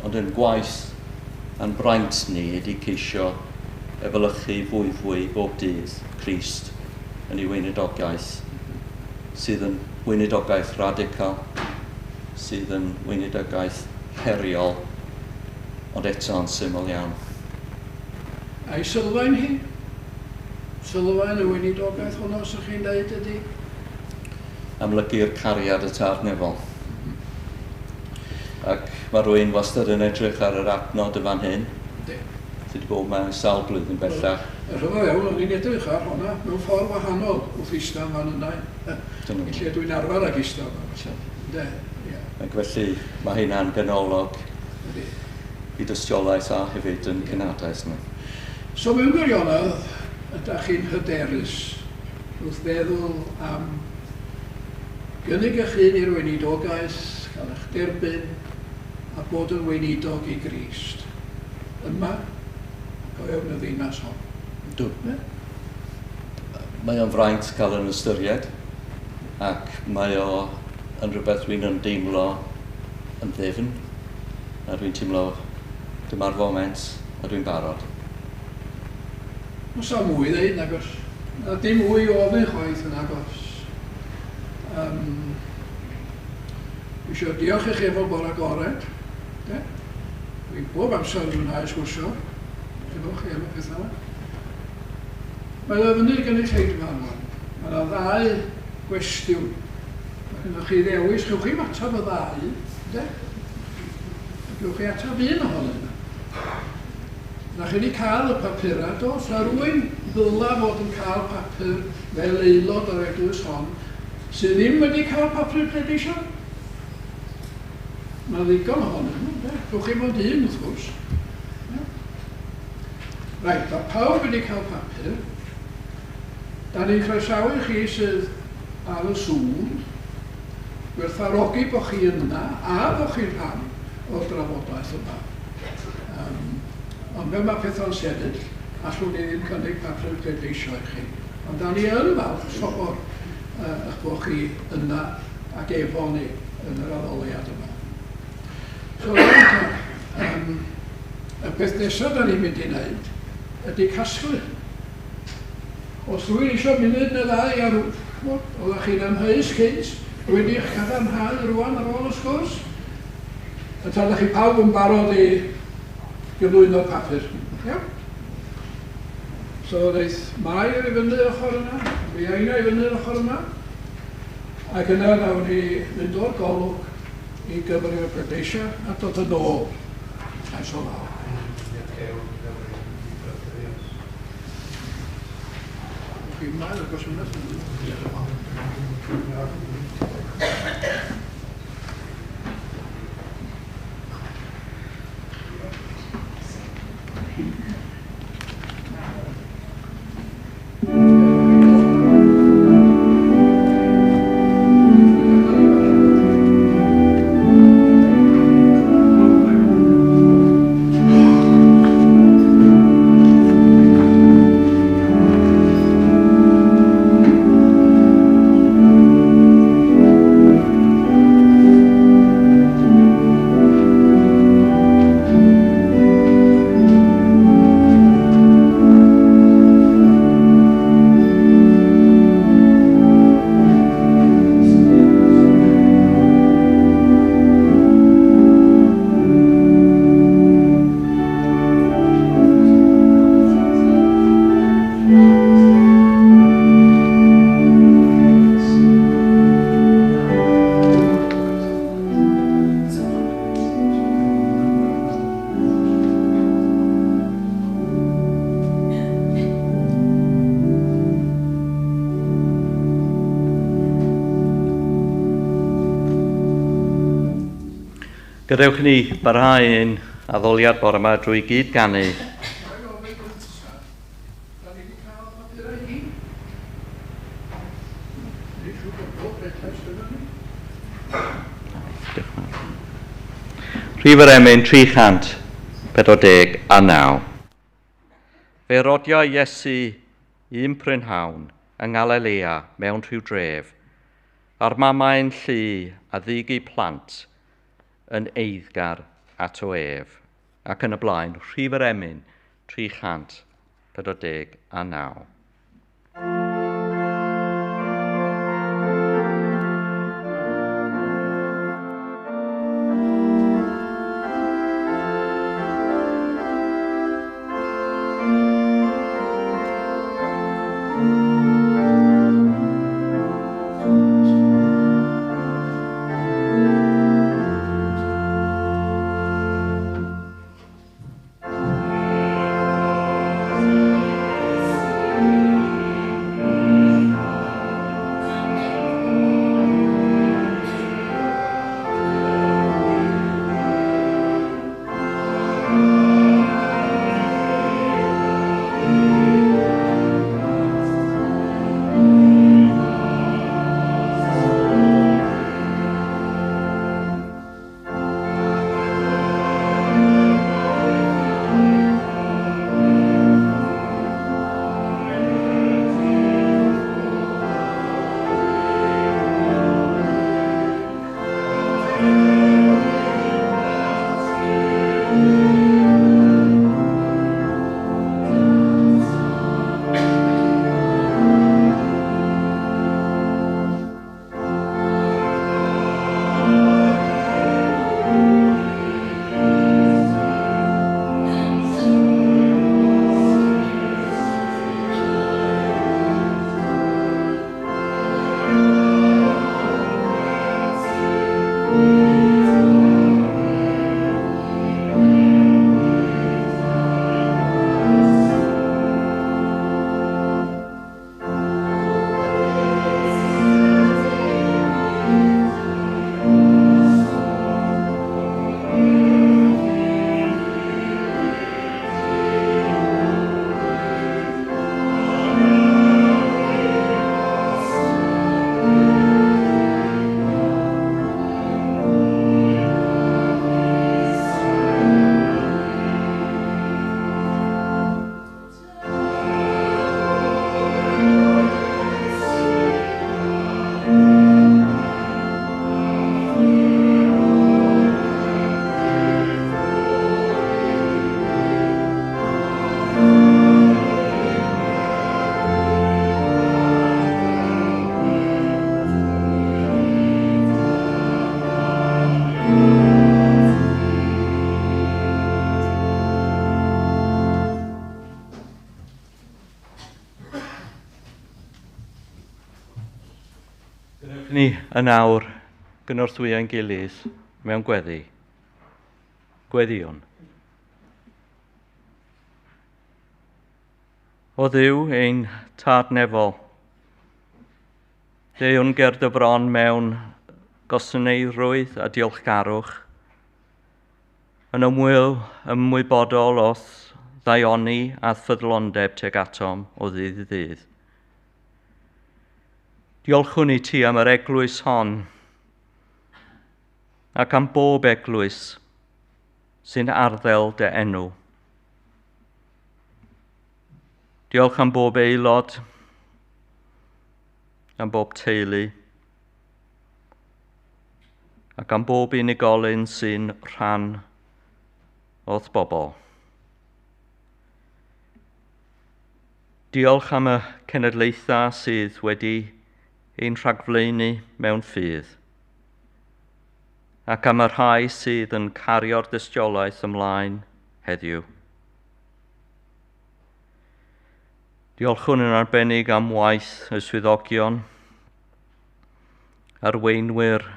S1: Ond yn gwaith a'n braint ni ydy ceisio efelychu fwy bob dydd Crist yn ei weinidogaeth, sydd yn weinidogaeth radical, sydd yn weinidogaeth heriol, ond eto yn syml iawn.
S5: A'i sylfaen hi? Sylfaen y weinidogaeth hwnnw sy'ch chi'n dweud ydy?
S1: Amlygu'r cariad y Tad nefol. Ac mae rhywun wastad yn edrych ar yr adnod y fan hyn. Sydd wedi bod mewn sawl blwyddyn bellach.
S5: Y rhyfedd iawn, o'n i'n edrych ar hwnna mewn ffordd wahanol wrth eistedd fan yna. Lle dwi'n arfer ag eistedd fan.
S1: Ac felly mae hynna'n ganolog i dystiolaeth a hefyd yn cenadaeth ni.
S5: So mewn gwirionedd, ydych chi'n hyderus wrth feddwl am gynnig eich hun i'r weinidogaeth, cael eich derbyn a bod yn weinidog i Grist. Yma, ac o fewn y ddinas hon.
S1: Dw. Mae o'n fraint cael yn ystyried, ac mae o yn rhywbeth dwi'n ymdeimlo yn ddifn, a dwi'n teimlo dyma'r foment a dwi'n barod.
S5: Oes 'na mwy i ddeud, nag oes? Na dim mwy i ofyn chwaith yn agos. Dwi eisiau diolch i chi efo bore agored. Dwi bob amser yn mwynhau sgwrsio efo chi am y pethau yma. Mae o fyny i'r gynulleidfa rwan. Mae yna ddau gwestiwn. Mae gennych chi ddewis, chewch chi ateb y ddau, de? Gewch chi ateb un ohonyn nhw. Na chi wedi cael y papurau, do? Sa rhywun ddyla fod yn cael papur fel aelod o'r eglwys hon sydd ddim wedi cael papur pleidleisio? Mae ddigon ohonyn nhw, de? Gewch chi mond un, wrth gwrs. Reit, mae pawb wedi cael papur. Da ni'n croesawu chi sydd ar y Zoom. Gwerthfawrogi bod chi yna a bod chi'n rhan o'r drafodaeth yma. Ond fel mae pethau'n sefyll, allwn ni ddim cynnig papur pleidleisio i chi. Ond da ni yn falch sobor eich bod chi yna ac efo ni yn yr addoliad yma. So, y peth nesaf da ni'n mynd i wneud ydy casglu. Os rwy'n eisiau munud neu ddau ar oeddech chi'n amheus cynt, wedi'ch cadarnhau rwan ar ôl y sgwrs, a tan ydych chi pawb yn barod i gyflwyno'r papur. Iawn? So ddeith Mair i fyny ochr yna, fi Aina i fyny ochr yma, ac yna nawn ni fynd o'r golwg i gyfrif y pleidleisiau a dod yn ôl. Maes o law.
S1: Gadewch ni barhau ein addoliad bore yma drwy gyd ganu. Rhif yr emyn 349. Fe rodio Iesu un prynhawn yng Ngalilea mewn rhyw dref, a'r mamau'n llu a ddig eu plant yn eiddgar ato ef. Ac yn y blaen, rhif yr emyn 349. Ni yn awr gynorthwyo'n gilydd mewn gweddi. Gweddïwn. O Dduw ein Tad nefol, deuwn ger dy bron mewn gostyneirwydd a diolchgarwch, yn ymwybodol o'th ddaioni a ffyddlondeb tuag atom o ddydd i ddydd. Diolchwn i ti am yr eglwys hon ac am bob eglwys sy'n arddel dy enw. Diolch am bob aelod, am bob teulu, ac am bob unigolyn sy'n rhan o'th bobl. Diolch am y cenedlaethau sydd wedi ein rhagflaenu mewn ffydd, ac am y rhai sydd yn cario'r dystiolaeth ymlaen heddiw. Diolchwn yn arbennig am waith y swyddogion, arweinwyr,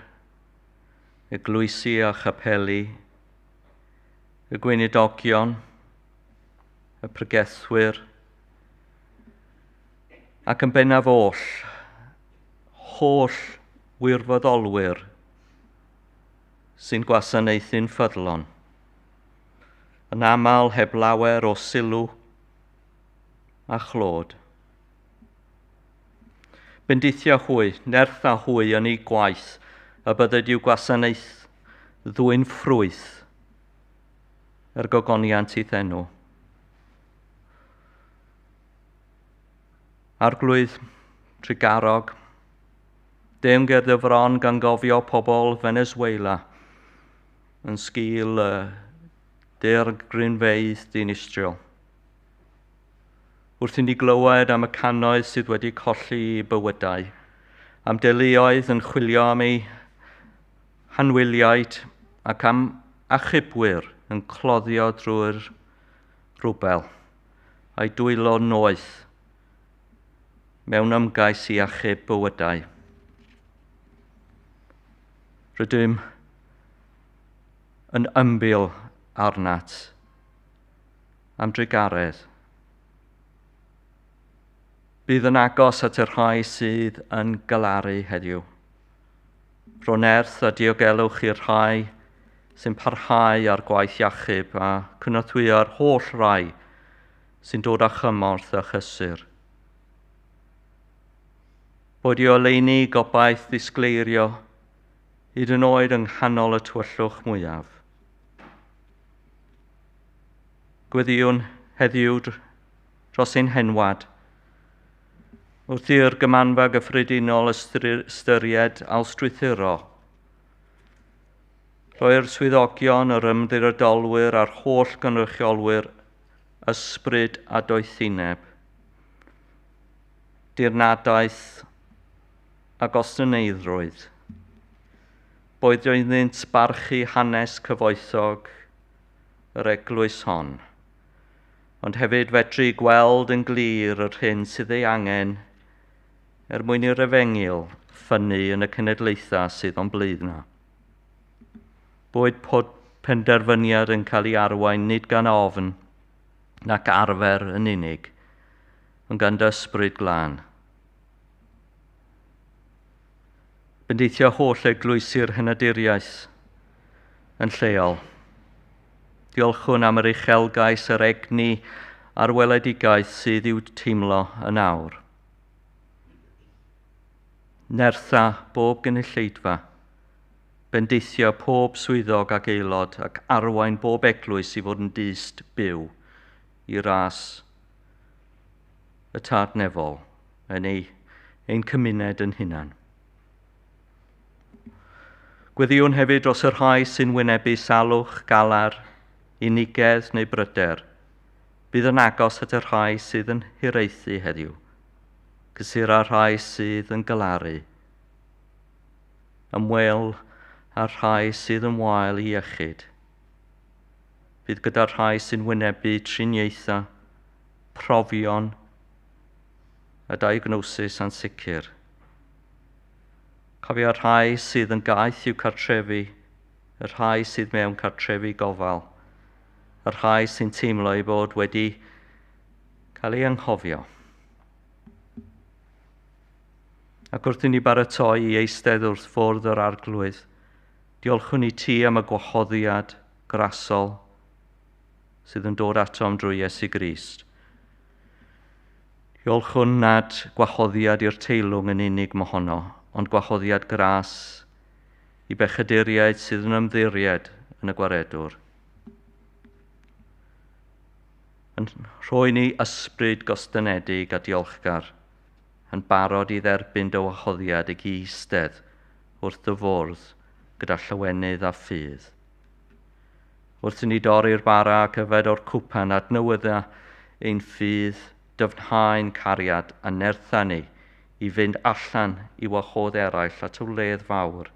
S1: eglwysi a chapeli, y gweinidogion, y pregethwyr, ac yn bennaf oll, holl wirfoddolwyr sy'n gwasanaethu'n ffyddlon, yn aml heb lawer o sylw a chlod. Bendithia hwy, nerth a hwy yn eu gwaith, y bydded i'w gwasanaeth ddwyn ffrwyth yr gogoniant i'th enw. Arglwydd trugarog, deum ger dy fron gan gofio pobl Venezuela yn sgil y daeargrynfeydd dinistriol. Wrth i ni glywed am y cannoedd sydd wedi colli bywydau, am deuluoedd yn chwilio am eu hanwyliaid ac am achubwyr yn cloddio drwy'r rwbel, a'i dwylo noeth mewn ymgais i achub bywydau. Rydym yn ymbil arnat am drugaredd. Bydd yn agos at y rhai sydd yn galaru heddiw. Rho nerth a diogelwch i'r rhai sy'n parhau ar gwaith iachub a cynorthwyo'r holl rai sy'n dod â chymorth a chysur. Boed i oleuni gobaith ddisgleirio hyd yn oed yng nghanol y tywyllwch mwyaf. Gweddïwn heddiw dros ein henwad, wrth i'r gymanfa gyffredinol ystyried ailstrwythuro. Rhoi'r swyddogion, yr ymddiriedolwyr a'r holl gynrychiolwyr ysbryd a doethineb, dirnadaeth a gostyngeiddrwydd. Boed iddynt barchu hanes cyfoethog yr eglwys hon, ond hefyd fedru gweld yn glir yr hyn sydd ei angen er mwyn i'r efengyl ffynnu yn y cenedlaethau sydd o'n blaenau. Boed pob penderfyniad yn cael ei arwain nid gan ofn nac arfer yn unig, ond gan dy ysbryd glân. Bendithio holl eglwysi'r henaduriaeth yn lleol. Diolchwn am yr uchelgais, yr egni a'r weledigaeth sydd i'w teimlo yn awr. Nertha bob gynulleidfa, bendithio pob swyddog ac aelod ac arwain bob eglwys i fod yn dyst byw i ras y Tad Nefol yn ein cymuned yn hunan. Gweddïwn hefyd dros y rhai sy'n wynebu salwch, galar, unigedd neu bryder. Bydd yn agos at y rhai sydd yn hiraethu heddiw. Cysura'r rhai sydd yn galaru. Ymwel â'r rhai sydd yn wael i iechyd. Bydd gyda'r rhai sy'n wynebu triniaethau, profion a diagnosis ansicr. Cofio'r rhai sydd yn gaeth i'w cartrefi, y rhai sydd mewn cartrefi gofal, y rhai sy'n teimlo eu bod wedi cael ei anghofio. Ac wrth i ni baratoi i eistedd wrth fwrdd yr Arglwydd, diolchwn i ti am y gwahoddiad grasol sydd yn dod atom drwy Iesu Grist. Diolchwn nad gwahoddiad i'r teilwng yn unig mohono, ond gwahoddiad gras i bechaduriaid sydd yn ymddiried yn y Gwaredwr. Yn rhoi ni ysbryd gostynedig a diolchgar, yn barod i dderbyn dy wahoddiad ag i eistedd wrth dy fwrdd gyda llawenydd a ffydd. Wrth i ni dorri'r bara ac yfed o'r cwpan, adnewydda ein ffydd, dyfnhau'n cariad a nertha ni i fynd allan i wahodd eraill at y wledd fawr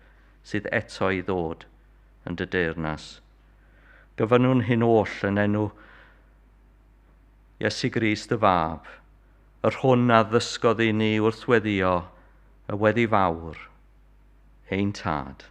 S1: sydd eto i ddod yn dy deyrnas. Gofynnwn hyn oll yn enw Iesu Grist y Fab, yr hwn a ddysgodd i ni wrth weddïo y weddi fawr, ein Tad.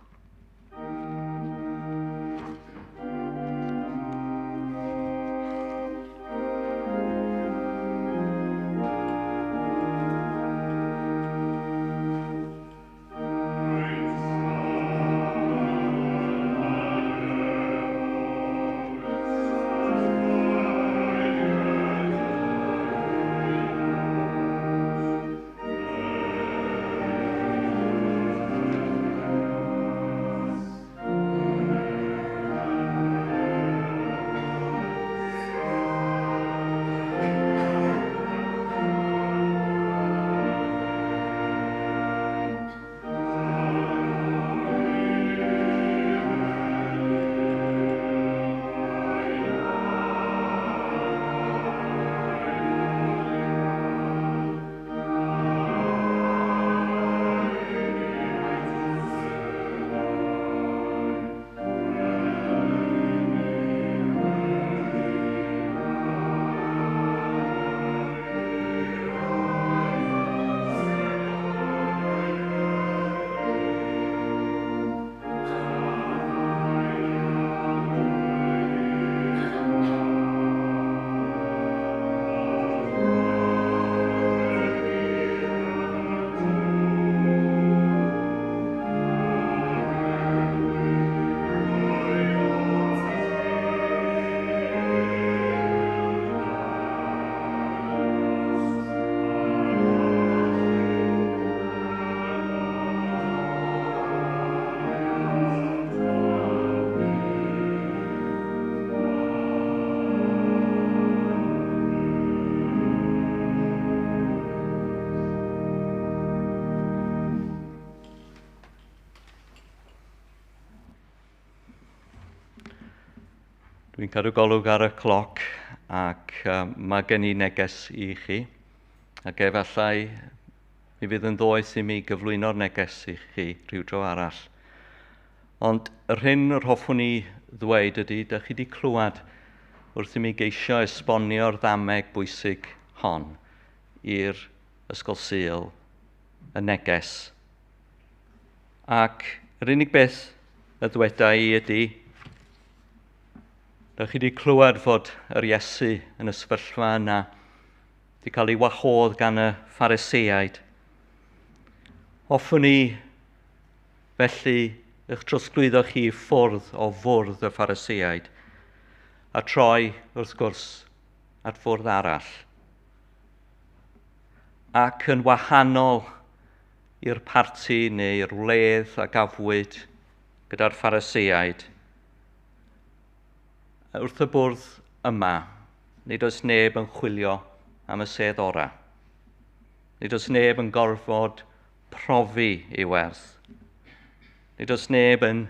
S1: Dwi'n cadw golwg ar y cloc ac mae gen i neges i chi. Ac efallai mi fydd yn ddoeth i mi gyflwyno'r neges i chi rhyw dro arall. Ond yr hyn yr hoffwn i ddweud ydy, dych chi wedi clywed wrth i mi geisio esbonio'r ddameg bwysig hon i'r Ysgol Sul, y neges. Ac yr unig beth y ddweda i ydy, dych chi wedi clywed fod yr Iesu yn y sefyllfa yna wedi cael ei wahodd gan y Phariseaid. Hoffwn i felly eich trosglwyddo chi i ffwrdd o fwrdd y Phariseaid a troi, wrth gwrs, at fwrdd arall. Ac yn wahanol i'r parti neu'r wledd a gafwyd gyda'r Phariseaid, wrth y bwrdd yma, nid oes neb yn chwilio am y sedd orau. Nid oes neb yn gorfod profi ei werth. Nid oes neb yn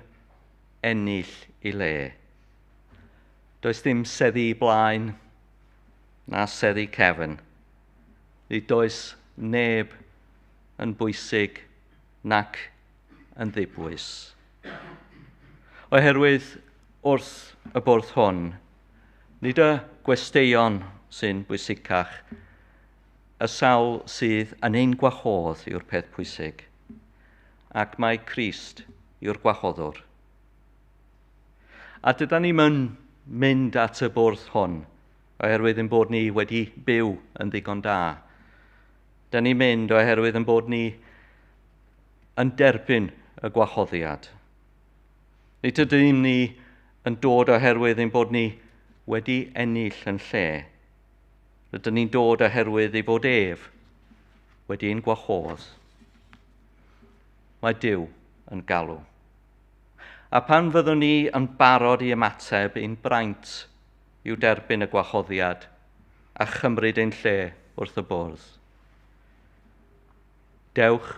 S1: ennill ei le. Does dim seddi blaen na seddi cefn. Nid oes neb yn bwysig nac yn ddibwys. Oherwydd wrth y bwrdd hwn, nid y gwesteion sy'n bwysicach, y sawl sydd yn ein gwahodd yw'r peth pwysig, ac mae Crist yw'r gwahoddwr. A dyda ni'n mynd at y bwrdd hwn, oherwydd ein bod ni wedi byw yn ddigon da. Da ni'n mynd oherwydd ein bod ni yn derbyn y gwahoddiad. Nid ydym ni yn dod oherwydd ein bod ni wedi ennill yn lle. Rydyn ni'n dod oherwydd ei fod ef wedi ein gwahodd. Mae Duw yn galw. A pan fyddwn ni yn barod i ymateb ein braint i'w derbyn y gwahoddiad a chymryd ein lle wrth y bwrdd. Dewch,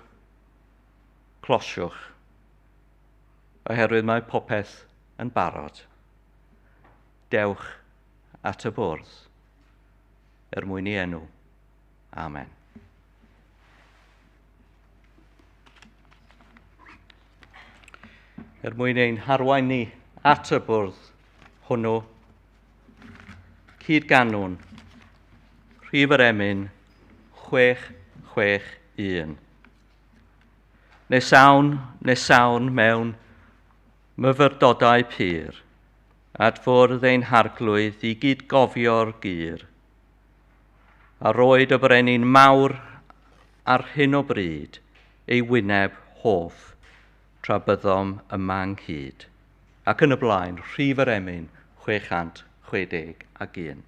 S1: closiwch, oherwydd mae popeth yn barod. Dewch at y bwrdd, er mwyn i enw. Amen. Er mwyn ein harwain ni at y bwrdd hwnnw, cyd-ganwn, rhif yr emyn 661. Nesawn mewn myfyrdodau pur, at fwrdd ein harglwydd i gyd gofio'r gyr. A roed y brenin mawr ar hyn o bryd ei wyneb hoff tra byddom yma ynghyd. Ac yn y blaen, rhif yr emyn 661.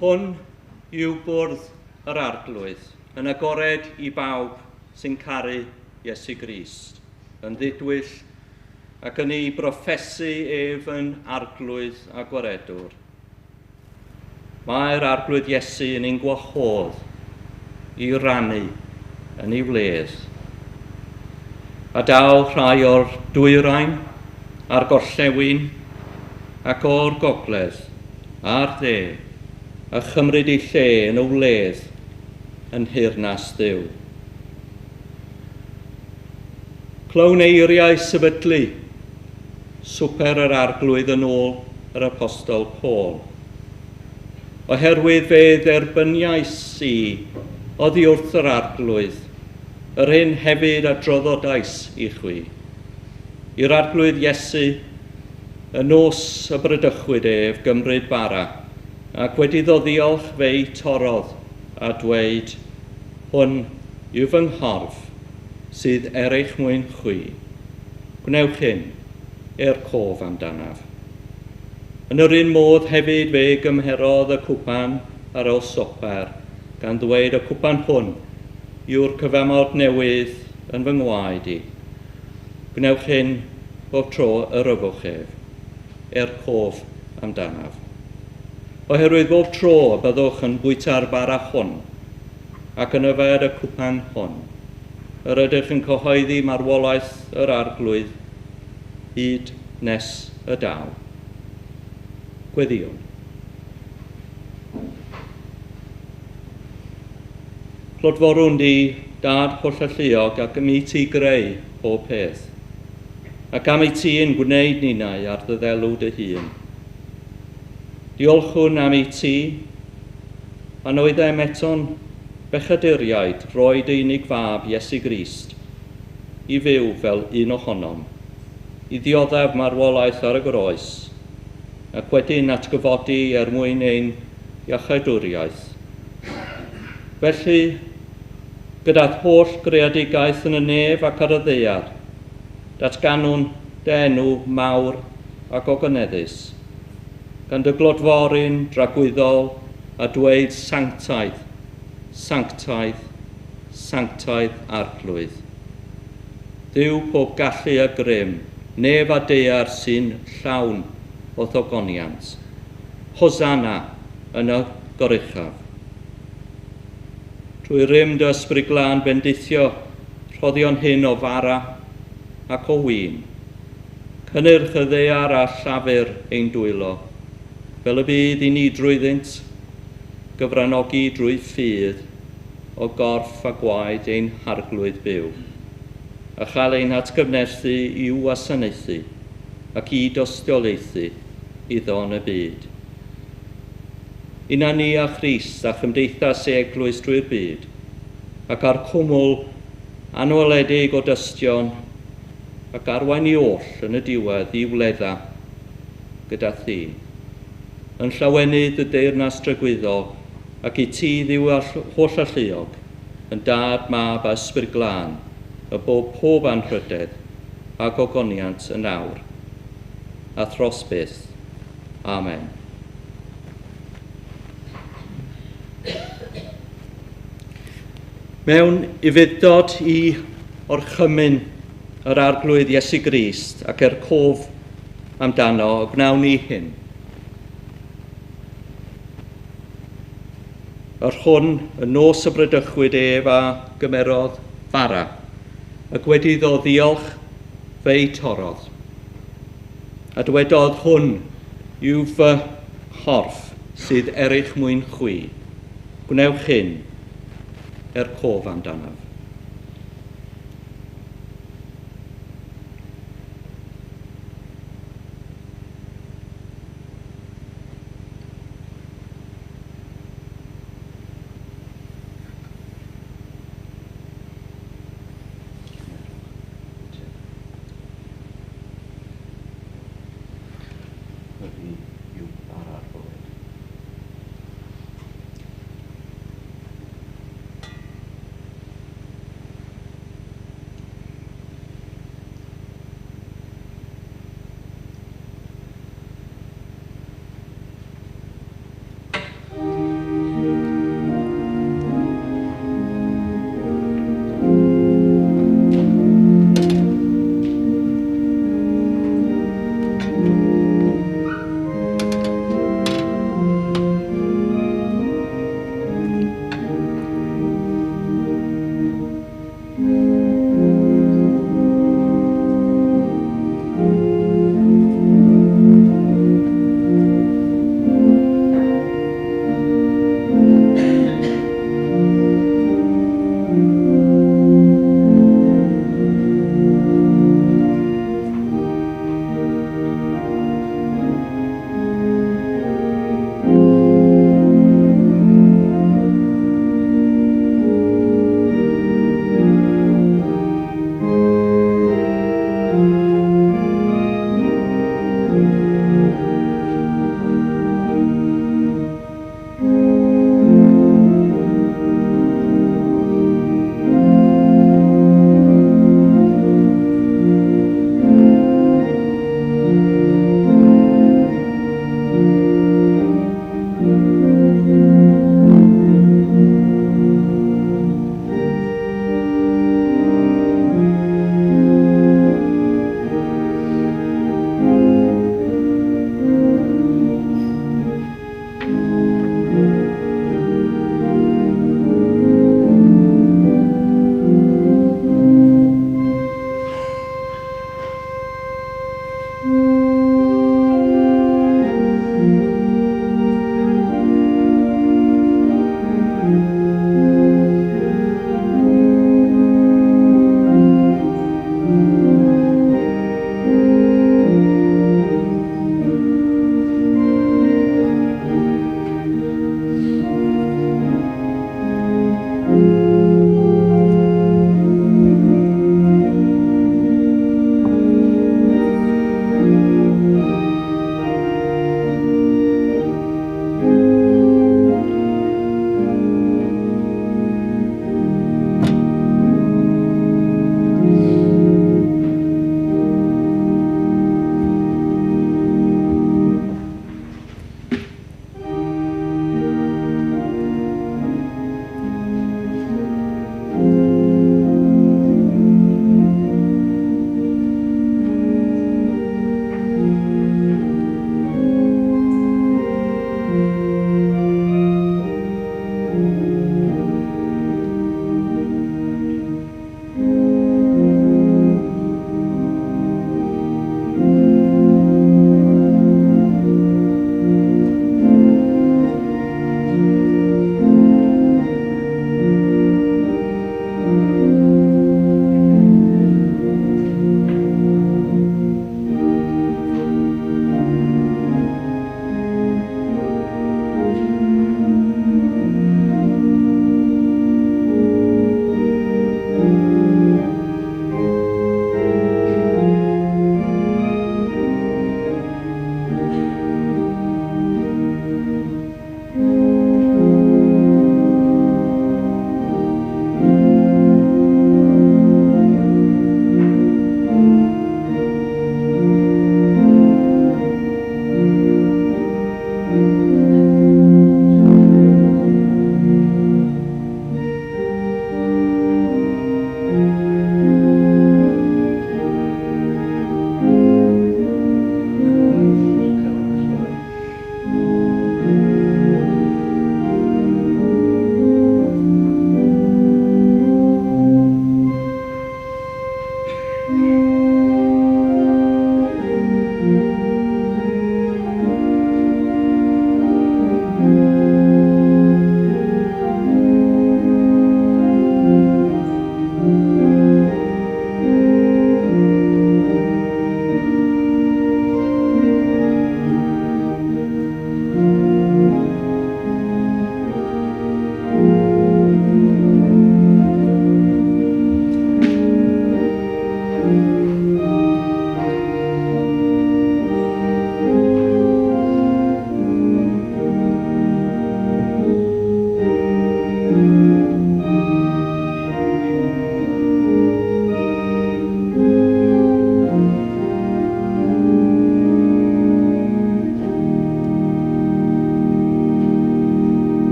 S1: Hwn yw bwrdd yr Arglwydd, yn agored i bawb sy'n caru Iesu Grist, yn ddidwyll ac yn ei broffesu ef yn Arglwydd a Gwaredwr. Mae'r Arglwydd Iesu yn ein gwahodd i rannu yn ei wledd. A daw rhai o'r dwyrain a'r gorllewin ac o'r gogledd a'r dde, a chymryd ei lle yn y wledd yn nheyrnas Dduw. Clywn eiriau sefydlu swper yr Arglwydd yn ôl yr Apostol Paul. Oherwydd fe dderbyniais i oddi wrth yr Arglwydd, yr hyn hefyd a draddodais i chwi. I'r Arglwydd Iesu, y nos y bradychwyd ef gymryd bara, ac wedi iddo ddiolch fe'i torrodd a dweud, Hwn yw fy nghorff sydd er eich mwyn chwi. Gwnewch hyn er cof amdanaf. Yn yr un modd hefyd fe gymherodd y cwpan ar ôl swper, gan ddweud, Y cwpan hwn yw'r cyfamod newydd yn fy ngwaed i. Gwnewch hyn bob tro yr yfwch ef, er cof amdanaf. Oherwydd bob tro y byddwch yn bwyta'r bara hwn ac yn yfed y cwpan hwn, yr ydych yn cyhoeddi marwolaeth yr Arglwydd hyd nes y daw. Gweddïwn. Clodforwn di, Dad hollalluog, ac am i ti greu pob peth, ac am i ti ein gwneud ninnau ar dy ddelw dy hun. Diolchwn am i ti, pan oeddem eto'n bechaduriaid, roi dy unig fab, Iesu Grist, i fyw fel un ohonom, i ddioddef marwolaeth ar y groes, ac wedyn atgyfodi er mwyn ein iachawdwriaeth. Felly, gyda'r holl greadigaeth yn y nef ac ar y ddaear, datganwn dy enw mawr a gogoneddus, gan dy glodfori'n dragwyddol a dweud sanctaidd, sanctaidd, sanctaidd Arglwydd. Dduw pob gallu a grym, nef a daear sy'n llawn o ddogoniant. Hosanna yn y goruchaf. Trwy rym dy Ysbryd Glân bendithio rhoddion hyn o fara ac o win, cynnyrch y ddaear a llafur ein dwylo, fel y bydd i ni drwyddynt gyfranogi drwy ffydd o gorff a gwaed ein Harglwydd byw, a chael ein hatgyfnerthu i'w wasanaethu ac i dystiolaethu iddo yn y byd. Una ni â Christ a chymdeithas ei eglwys drwy'r byd, ac â'r cwmwl anweledig o dystion, ac arwain ni oll yn y diwedd i wledda gyda thi. Yn llawenydd y deyrnas dragwyddol, ac i ti Dduw hollalluog, yn Dad, Mab a Ysbryd Glân, y bob pob anrhydedd a gogoniant yn awr, a thros byth. Amen. Mewn ufudd-dod i orchymyn yr Arglwydd Iesu Grist ac er cof amdano, y gwnawn ni hyn. Yr hwn, y nos y bradychwyd ef a gymerodd fara, ac wedi iddo ddiolch, fe'i torrodd. A dywedodd, Hwn yw fy nghorff sydd er eich mwyn chwi. Gwnewch hyn er cof amdanaf. Myfi yw bara'r bywyd.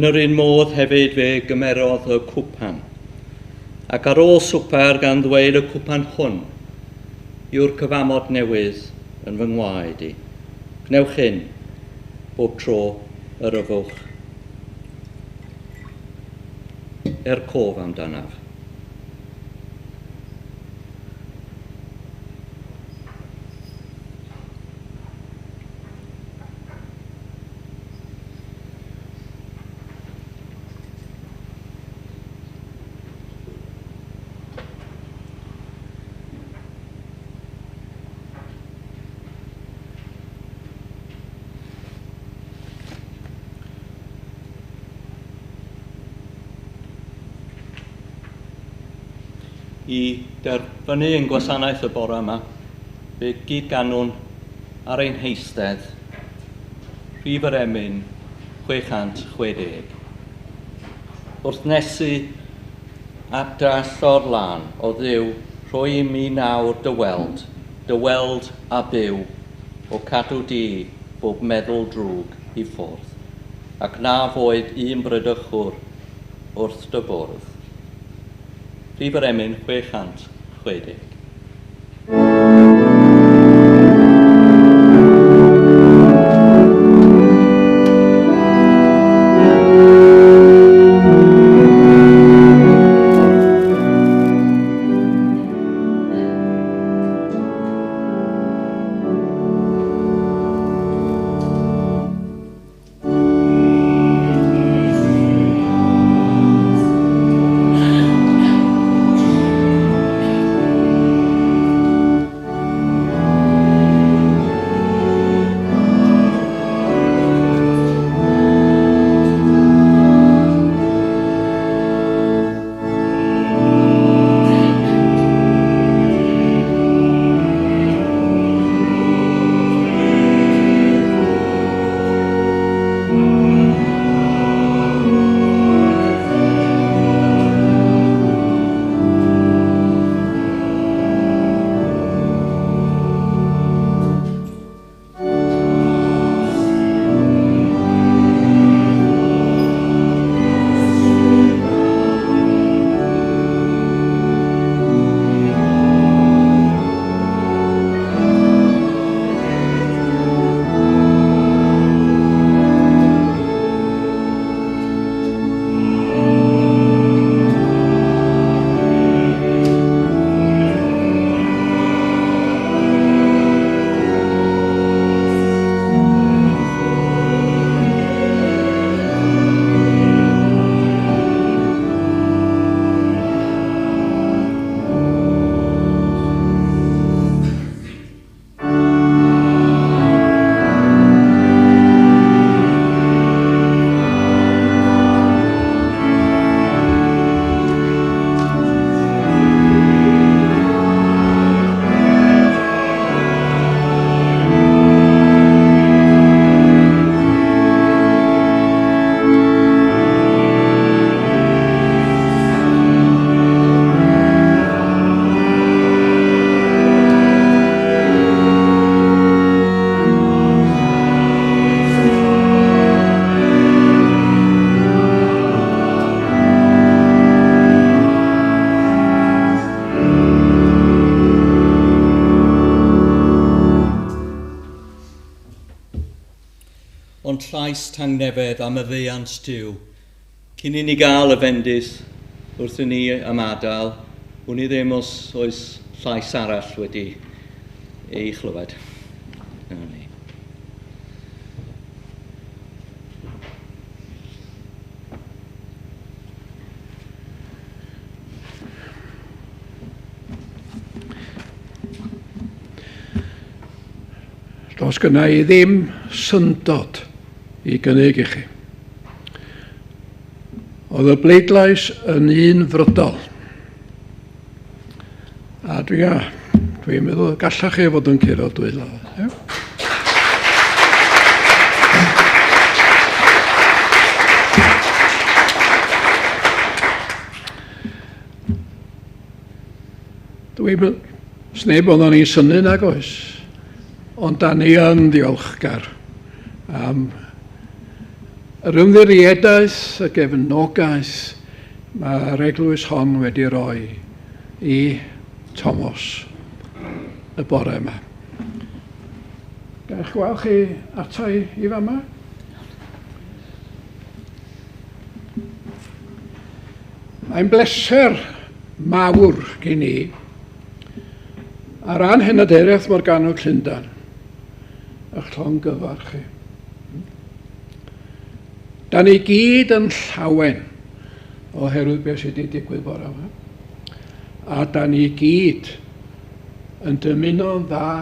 S1: Yn yr un modd hefyd fe gymerodd y cwpan. Ac ar ôl swper gan ddweud y cwpan hwn yw'r cyfamod newydd yn fy ngwaed i. Gwnewch hyn bob tro yr yfwch er cof amdanaf. I derfynu ein gwasanaeth y bore yma, fe gyd-ganwn ar ein heistedd, rhif yr emyn 660. Wrth nesu at dy allor lân, o Dduw, rhoi i mi nawr dy weld, dy weld a byw, o cadw di bob meddwl drwg i ffwrdd, ac na foed un bradychwr wrth dy bwrdd. Rhif yr emyn 660. Ond llais tangnefedd a maddeuant Duw. Cyn i ni gael y fendith wrth i ni ymadael, wn i ddim os oes llais arall wedi ei chlywed. Dyna ni.
S5: Does gynna i ddim syndod i gynnig i chi. Oedd y bleidlais yn un frydol. A dwi'n dwi meddwl gallach chi fod yn curo dwylo. Yeah? Dwi'n sneb oedden ni'n synnu nag oes, ond da ni yn ddiolchgar am Yr ymddiriedaeth, y gefnogaeth mae'r eglwys hon wedi rhoi i Tomos y bore yma. Ga i'ch gweld chi ata i i fama? Mae'n bleser mawr gen i ar ran Henaduriaeth Morgannwg Llundain eich llongyfarch chi. Da ni gyd yn llawen oherwydd beth sydd wedi digwydd bore yma. A da ni gyd yn dymuno'n dda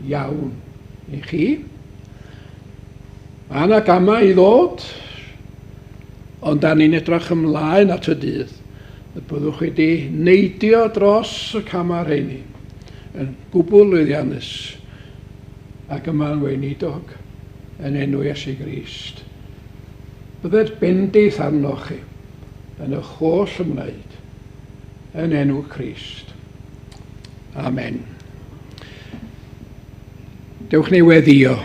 S5: iawn i chi. Mae yna gamau i ddod, ond da ni'n edrych ymlaen at y dydd y byddwch wedi neidio dros y camau rheini yn gwbl lwyddiannus ac yma'n weinidog yn enw Iesu Grist. Bydded bendith arnoch chi yn eich holl ymwneud yn enw Crist. Amen. Dewch ni weddio.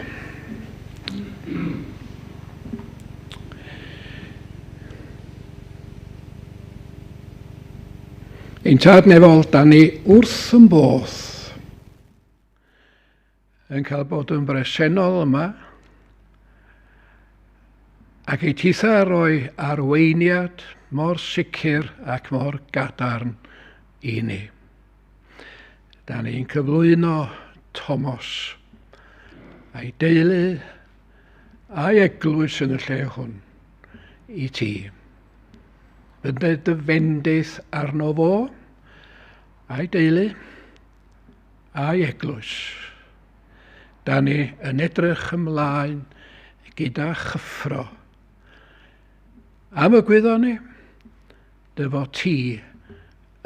S5: Ein tad nefol, da ni wrth yn bodd yn cael bod yn bresennol yma ac i titha roi arweiniad mor sicr ac mor gadarn i ni. Da ni'n cyflwyno Tomos a'i deulu a'i eglwys yn y lle hwn i ti. Bydde dy fendith arno fo a'i deulu a'i eglwys. Da ni yn edrych ymlaen gyda chyffro. Am y gwyddon ni, dy fod ti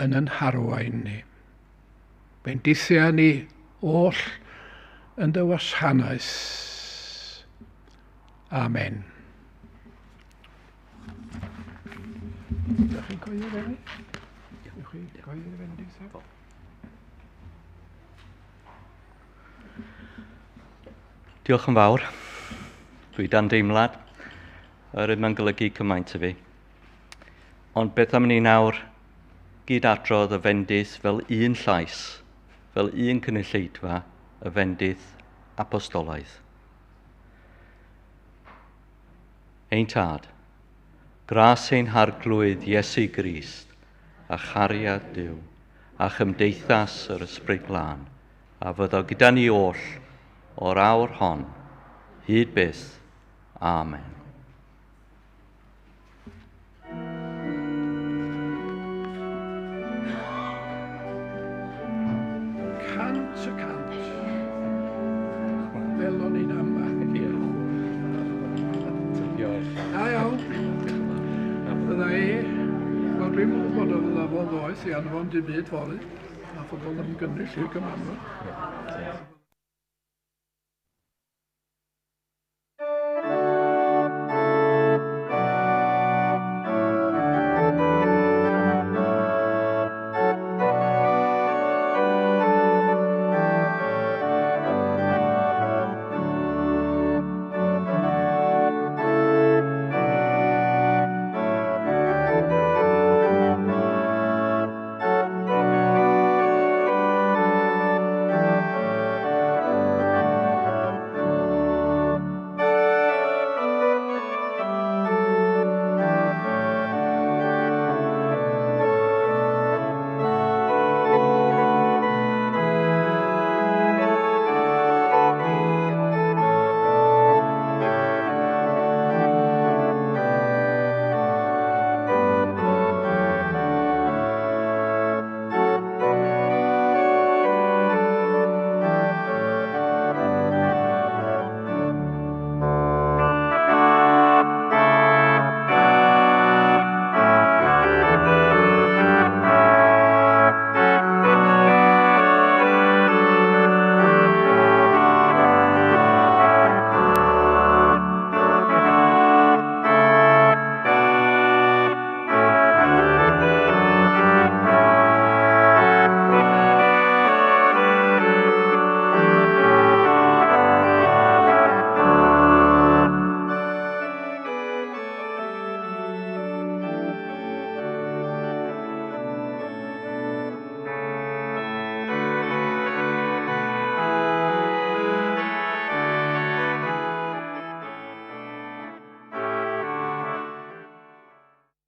S5: yn yn harwain ni. Bendithia ni oll yn dy wasanaeth. Amen. Ydych chi'n coelio fe? Ydych chi'n coelio fendith?
S1: Diolch yn fawr. Dwi dan deimlad. Yr ydym yn golygu cymaint i fi. Ond beth am ni nawr gyd adrodd y fendith fel un llais, fel un cynulleidfa, y fendith apostolaidd. Ein tad, gras ein harglwydd Iesu Grist, a chariad Duw, a chymdeithas yr Ysbryd Glân, a fyddo gyda ni oll o'r awr hon, hyd byth. Amen.
S5: Cant y cant. Fel o'n i'n ama.
S1: Diolch.
S5: Da iawn. Fydda i, wel dwi'm yn gwybod o fydda fo'n ddoeth i anfon dim byd fory. A phobl yn gynnull i'r gymanfa.